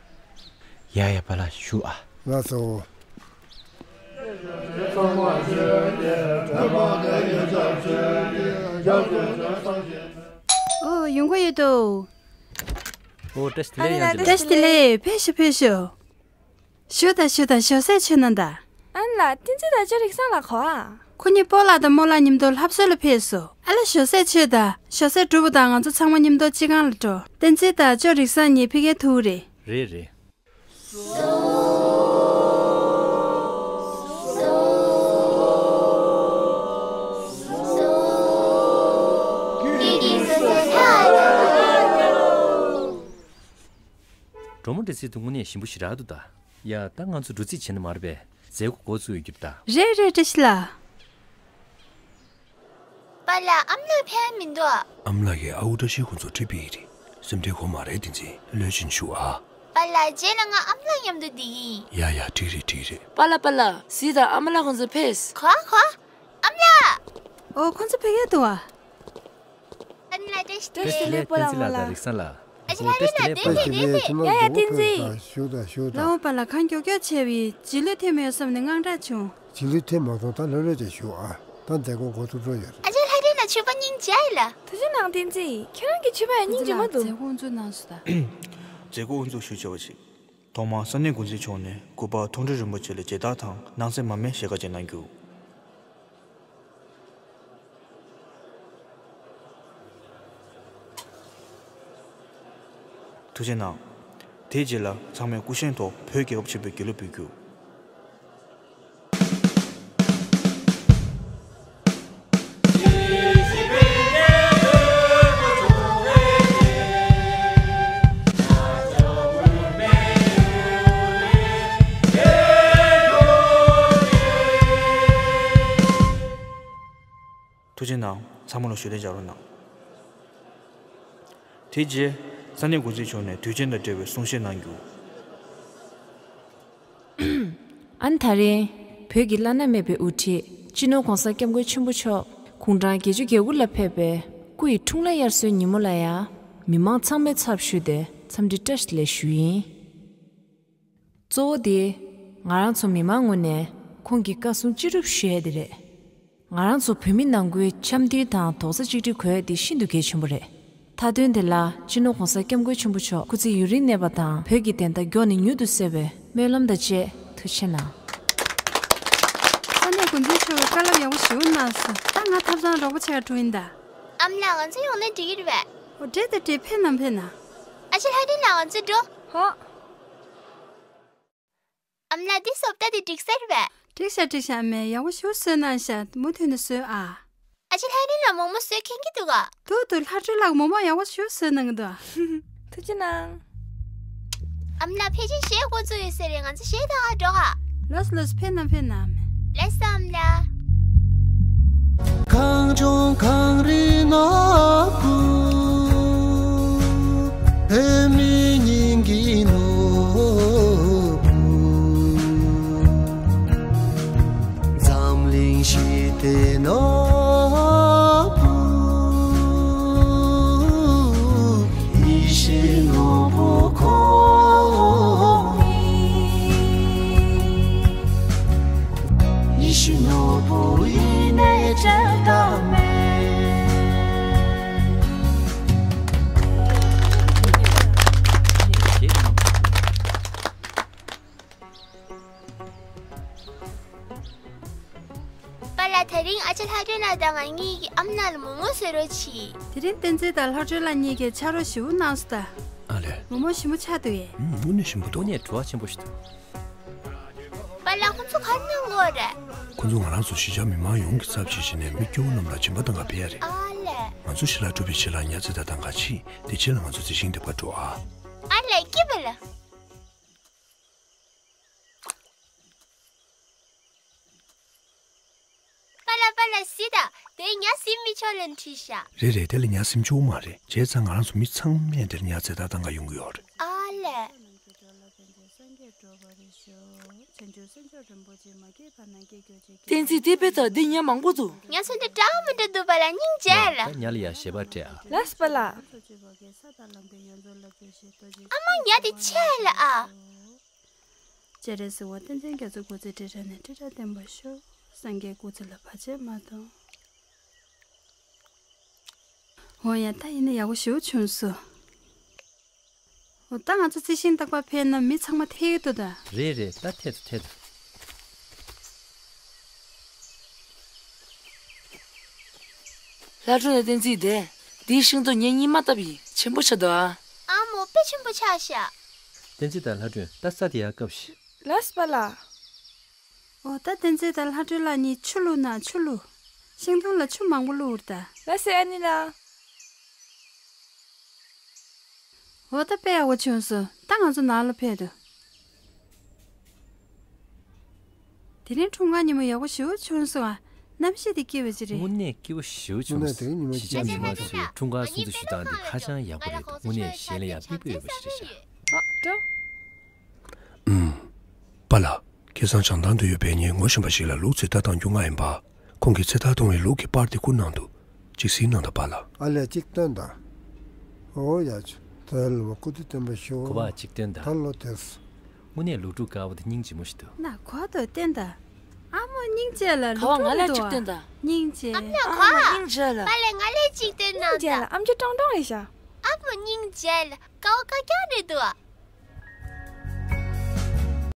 ཡ་ཡ་པཱ་ལགས་བཞུགས་ཨ། ལགས་སོ། ཨོ་ཡོང་གི་ཡོད་དོ། ཨོ་བཀྲ་ཤིས་བདེ་ལེགས། ཡང་བྱས་ལ། བཀྲ་ཤིས་བདེ་ལེགས། ཕེབས་ཤོག་ཕེབས་ཤོག་བཞུགས་དང་བཞུགས་དང་། ཞོགས་ཟས་མཆོད་གནང་དང་། ཨ་ནི་ལགས་བསྟན་འཛིན་དང་ཅོ་རིག་བཟང་ལགས་ག་པར། ཁོ་གཉིས་སྤོ་ལགས་དང་རྨོ་ལགས་མཉམ་དུ་ལྷ་གསོལ་ལ་ཕེབས་སོང་། ཨ་ལས་ཞོགས་ཟས་མཆོད་དང་། ཞོགས་ཟས་གྲུབ་པ་དང་ང་ཚོ་ཚང་མ་མཉམ་དུ་སྤྱི་ཁང་ལ་འགྲོ། བསྟན་འཛིན་དང་ཅོ་རིག་བཟང་གཉིས་ཕ་གིར་ཐུག་རེད། རེད་རེད། འགྲོ་མོ་འདྲ་ཚིག་ཏུ་དངོས་གནས་ཞིམ་པོ་ཞེ་དྲག་འདུག་ད། ཡ་ད་ང་ཚོ་འགྲོ་རྩིས་བྱེད་ན་མ་རེད་པས། མཛད་སྒོ་འགོ་བཙུགས་ཡོད་རྒྱུ་རེད་ད། རེད་རེད་བཀྲ་ཤིས་ལགས། པཱ་ལགས་ཨ་མ་ལགས་ཕེབས་མི་འདུག་ཨ་མ་ལགས་ཀྱིས་ཨ་ཁུ་བཀྲ་ཤིས་ཁོང་ཚོར་འཕྲིན་ཕུལ་ཡི་རེད། སེམས་ཁྲལ་དགོས་མ་རེད་བསྟན་འཛིན། ལྷོད་བཞིན་བཞུགས་ཨ། པཱ་ལགས་རྗེས་ལ་ང་ཨ་མ་ལགས་མཉམ་དུ་བསྡད་ཀྱི་ཡིན། ཡ་ཡ་འགྲིག་རེད་འགྲིག་རེད། པཱ་ལགས་པཱ་ལགས་གཟིགས་དང་ཨ་མ་ལགས་ཁོང་ཚོ་ཕེབས། ག་པར་ག་པར། ཨ་མ་ལགས། ཨོ་ཁོང་ཚོ་ཕ་གིར་འདུག་ཨ། ཨ་ནི་ལགས་བཀྲ་ཤིས་བདེ་ལེགས། བཀྲ་ཤིས་བདེ་ལེགས། པཱ་ལགས་རྨོ་ལགས། བཀྲ་ཤིས་བདེ་ལེགས་བསྟན་འཛིན་ལགས་དང་རིག་བཟང་ལགས། ཨ་ཅག་ལྷ་སྒྲོན་ལགས་བདེ་བདེ་བདེ་བདེ། ཡ་ཡ་བསྟན་འཛིན། ཞུ་དང་ཞུ་དང་། ལགས་འོ་པཱ་ལགས་གངས་མགྱོགས་མགྱོགས་ཆེ་བས་རྗེས་ལུས་ཐེབས་མེད་བསམ་ནས་དངངས་སྐྲག་བྱུང་། རྗེས་ལུས་ཐེབས་མ་སོང་ད་ལྷོད་ལྷོད་བྱས་བཞུགས་ཨ། ད་མཛད་སྒོ་འགོ་ཚུགས་འགྲོ་ཡོད་རེད། ཨ་ཅག་ལྷ་སྒྲོན་ལགས་མཆོད་པ་སྙིང་རྗེ་ལ། ཐུགས་རྗེ་གནང་བསྟན་འཛིན། ཁྱེད་རང་གི་མཆོད་པ་ཡང་སྙིང་རྗེ་མོ་འདུག་བསྟན་འཛིན་ལགས་མཛད་སྒོ་དབུ་འཛུགས་གནང་སོང་ད། མཛད་སྒོ་དབུ་འཛུགས་ཞུ་ཆོག་པ་ཞིག་ཐོག་མར་ས་གནས་འགོ་འཛིན་མཆོག་ནས་སྐུ་པར་མཐོང་གྲོལ་རིན་པོ་ཆེ་ལ་མཇལ་དར་དང་སྣང་གསལ་མར་མེ་ཞལ་ཁ་འཇལ་གནང་རྒྱུ། ཐུགས་རྗེ་གནང་། དེའི་རྗེས་ལ་ཚང་མས་སྐུ་བཞེངས་ཐོག་བོད་རྒྱལ་ཁབ་ཆེན་པོའི་དགེ་ལུགས་འབུལ་རྒྱུ། ཐུགས་རྗེ་གནང་། ཚང་མ་ལ་ཞུ་གཏུག་བྱ་རོགས་གནང་། དེ་རྗེས་ས་གནས་འགོ་འཛིན་མཆོག་ནས་དུས་ཆེན་དང་འབྲེལ་བའི་གསུང་བཤད་གནང་རྒྱུ། ཨ་ནི་ད་རེས་བོད་ཀྱི་བླ་ན་མེད་པའི་དབུ་ཁྲིད་སྤྱི་ནོར་༧གོང་ས་༧སྐྱབས་མགོན་ཆེན་པོ་མཆོག་དགུང་གྲངས་བརྒྱད་ཅུ་གྱ་དགུ་ལ་ཕེབས་པའི་སྐུ་ཡི་འཁྲུངས་ལྷ་དབྱར་གསོལ་ཉིན་མོ་ལ་ཡང་མི་མང་ཚང་མའི་ཚབ་ཞུས་ཏེ་འཚམས་འདྲི་བཀྲ་ཤིས་བདེ་ལེགས་ཞུ་ཡིན། གཙོ་བོ་དེ་ང་རང་ཚོ་མི་མང་ངོས་ནས་ཁོང་གི་བཀའ་གསུང་ཅི་སྒྲུབ་ཞུ་ཡས་དེ་རེད། ང་རང་ཚོ་བོད་མི་ནང་ཁུལ་འཆམ་མཐུན་དང་རྡོག་རྩ་གཅིག་སྒྲིལ་དགོས་ཡས་དེ་ཤིན་ཏུ་གལ་ཆེན་པོ་རེད། མཐའ་དོན་དེ་ལ་སྤྱི་ནོར་༧གོང་ས་༧སྐྱབས་མགོན་ཆེན་པོ་མཆོག་སྐུ་ཚེ་ཡུན་རིང་གནས་པ་དང་བོད་ཀྱི་བདེན་མཐའ་མགྱོགས་ནས་མྱུར་དུ་གསལ་བའི་སྨོན་ལམ་དང་བཅས་ཐུགས་རྗེ་གནང་། ས་གནས་འགོ་འཛིན་མཆོག་གིས་བཀའ་སློབ་ཡག་པོ་ཞེ་པོ་གནང་སོང་། ད་ང་ཐབ་ཚང་རོགས་པ་བྱེད་ག་འགྲོ་ཡིན་ད། ཨ་མ་ལགས། ང་ཚོ་ཡོང་ན་འགྲིག་གི་རེད་པས། འོ་འགྲིག་ད་འགྲིག་ཕེབས་ན་ཕེབས་ན། ཨ་ཅེ་ལྷ་སྒྲོན་ལགས། ང་ཚོ་འགྲོ། ཧོ། ཨ་མ་ལགས། འདི་བཟོ་ལྟ་དེ་འགྲིག་ས་རེད་པས། འགྲིག་ཤག་འགྲིག་ཤག་ཨ་མས་ཡག་པོ་ཞེ་པོ་བཟོས་གནང་ཤག་མུ་མཐུད་ནས་བཟོས་ཨ། ཨ་ཅེ་ལྷ་སྒྲོན་ལགས་མོག་མོག་བཟོ་མཁྱེན་གྱི་འདུག་ག་འདུག་འདུག་ལྷ་སྒྲོན་ལགས་མོག་མོག་ཡག་པོ་ཞེ་པོ་བཟོས་གནང་གི་འདུག་ཐུགས་རྗེ་གནང་། ཨ་མ་ལགས། ཕལ་ཆེར་གཞས་འགོ་བཙུགས་ཡོད་ས་རེད། ང་ཚོ་གཞས་གཏོང་ག་འགྲོ་ག་ལགས་སོ་ལགས་སོ། ཕེབས་གནང་ཕེབས་གནང་། ལགས་སོ་ཨ་མ་ལགས། གངས་ལྗོངས་གངས་རིའི་ནོར་བུ། བོད་མིའི་སྙིང་གི་ནོར་བུ། འཛམ་གླིང་ཞི་བདེའི་ནོར་བུ། ཡིད་བཞིན་ནོར་བུ་ཁོང་ཡིན། ཡིད་བཞིན་ནོར་བུ་ཡིན་ནའི་འགྲན་ཟླ་མེད། པཱ་ལགས། དེ་རིང་ཨ་ཅེ་ལྷ་སྒྲོན་ལགས་དང་ང་གཉིས་ཀྱིས་ཨ་མ་ལགས་ལ་མོག་མོག་བཟོ་རོགས་བྱས། དེ་རིང་བསྟན་འཛིན་དང་ལྷ་སྒྲོན་ལགས་གཉིས་ཀྱིས་ཕྱག་རོགས་ཞེ་པོ་གནང་སོང་ད། ཨ་ལས། མོག་མོག་ཞིམ་པོ་ཆགས་འདུག་ཨེ། ཨུམ། དངོས་གནས་ཞིམ་པོ་འདུག་དངོས་གནས་བྲོ་བ་ཆེན་པོ་ཞིག་འདུག་པཱ་ལགས། ཁོང་ཚོ་ག་རེ་གནང་གི་ཡོད་རེད། ཁོང་ཚོ་ང་རང་ཚོ་གཞིས་ཆགས་མི་མང་ཡོངས་ཀྱི་ཚབ་བྱས་བྱས་ནས་མི་སྐྱོ་བོ་རྣམས་ལ་སྦྱིན་པ་གཏོང་ག་ཕེབས་ཡ་རེད། ཨ་ལས། ང་ཚོ་ཞལ་ལག་སྒྲུབ་པའི་ཆེད་ལ་ཉ་རྩེ་ད་གཏོང་ག་ཕྱིན། དེ་རྗེས་ལ་ང་ཚོ་རྩི་ཤིང་འདེབས་ག་འགྲོ་ཨ། ཨ་ལས་ཀྱི་པཱ་ལགས། པཱ་ལགས། པཱ་ལགས། གཟིགས་དང་། དེ་ཉ་ཟིན་མི་ཆོག་ལབ་བྲིས་ཤག་རེད་རེད། དེ་ལ་ཉ་ཟིན་ཆོག་མ་རེད། བྱས་ཙང་ང་རང་ཚོ་མི་ཚང་མས་དེར་ཉ་རྩེ་ད་གཏོང་ག་ཡོང་གི་ཡོད་རེད། ཨ་ལས། བསྟན་འཛིན། དེ་དཔེ་ལྟ། འདི་ཉ་མང་པོ་འདུག་ཉ་ཚོ་འདི་འདྲ་མི་འདྲ་འདུག་པཱ་ལགས། སྙིང་རྗེ་ལ། ད་ཉ་ལ་ཡ་ཞེ་པོ་སྤྲད་ཨ། ལགས་སོ་པཱ་ལགས། ཨ་མ། ཉ་དེ་ཆེ་ལ་ཨ། སྤྱན་རས་གཟིགས་དབང་བསྟན་འཛིན་རྒྱ་མཚོ་སྐུ་ཚེ་ཁྲི་ཕྲག་ནས་ཁྲི་ཕྲག་བརྟན་པར་ཤོག་སངས་རྒྱས་སྐུ་ཚེ་ལ་བར་ཆད་མ་གཏོང་། འོ་ཡ། ད་ཡིན་ན་ཡག་པོ་ཞེ་པོ་བྱུང་སོང་། འོ། ད་ང་ཚོ་རྩི་ཤིང་བཏབ་ག་ཕེབས་ན་མི་ཚང་མ་འཐད་ཀྱི་འདུག་ད། རེད་རེད། ད་འཐད་དོ་འཐད་དོ། ལྷ་སྒྲོན་དང་བསྟན་འཛིན། དེ་འདིའི་ཤིང་ཏོག་ངེད་གཉིས་མ་བཏབ་ཡིན། ཆེན་པོ་ཆགས་འདུག་ཨ། ཨ་མོ། དཔེ་ཆེན་པོ་ཆགས་ཤག་བསྟན་འཛིན་དང་ལྷ་སྒྲོན། ད་ས་དེ་ཡར་བཀབ་ཤིག་ལགས་སོ་པཱ་ལགས། འོ། ད་བསྟན་འཛིན་དང་ལྷ་སྒྲོན་ལགས་གཉིས་ཆུ་བླུགས་ན། ཆུ་བླུགས། ཤིང་སྡོང་ལ་ཆུ་མང་པོ་བླུགས་ད། ལགས་སོ་ཨ་ནེ་ལགས། འོ། ད་དཔེ་ཡག་པོ་བྱུང་སོང་། ད་ང་ཚོ་ནང་ལ་ཕེབས་དོ། དེ་རིང་འཁྲུངས་སྐར་ཉིན་མོ་ཡག་པོ་ཞེ་པོ་བྱུང་སོང་ཨ། གནམ་གཤིས་དེ་སྐྱིད་པོ་ཅིག་རེད། དངོས་གནས་སྐྱིད་པོ་ཞེ་པོ་བྱུང་སོང་། དངོས་གནས་དེ་རིང་ཉི་མ་ཞེ་པོ་ཞིག་འཁྲུངས་སྐར་སྲུང་བརྩི་ཞུ་སྟངས་འདི་ཧ་ཅང་ཡག་པོ་རེད་འདུག་དངོས་གནས་གཞན་ལ་ཡང་མིག་དཔེ་འོས་པ་ཞིག་རེད་ཤག་ཨ། འགྲོ། ཨུམ། པཱ་ལགས། ཁ་སང་བྱང་ཐང་དུ་ཡོད་པའི་ངའི་ངོ་ཤེས་པ་ཞིག་ལ་ལུག་ཚོད་ལྟ་གཏོང་རྒྱུ་མངགས་ཡིན་པ། ཁོང་གིས་ཚོད་ལྟ་གཏོང་བའི་ལུག་གི་པར་དེ་བསྐུར་གནང་འདུག་ཅིག་གཟིགས་གནང་དང་པཱ་ལགས། ཨ་ལས། ཅིག་སྟོན་དང་། འོ་ཡ། ཆུ། ད་ལོ་སྐུ་ཚེ་བརྟན་པར་ཤོག་གོ་བ་ཅིག་སྟོན་དང་། ད་ལོ་དེས། དངོས་གནས་ལུག་ཕྲུག་དཀར་པོ་དེ་སྙིང་རྗེ་མོ་ཞིག་འདུག་ན་གོ་ཐོས་སྟོན་དང་། ཨ་མོ་སྙིང་རྗེ་ལ། ལུག་ཕྲུག་འདུག་ཨ། སྙིང་རྗེ། ཨ་མ་གོ། སྙིང་རྗེ་ལ། པཱ་ལགས། ང་ལ་ཅིག་སྟོན་གནང་དང་། སྙིང་རྗེ་ལ། ཨམ་ཅོག་ཀྲོང་ཀྲོང་རེད་ཤག་ཨ་མོ་སྙིང་རྗེ་ལ། དཀར་པོ་དཀར་རྐྱང་རེད་འདུག་ཨ།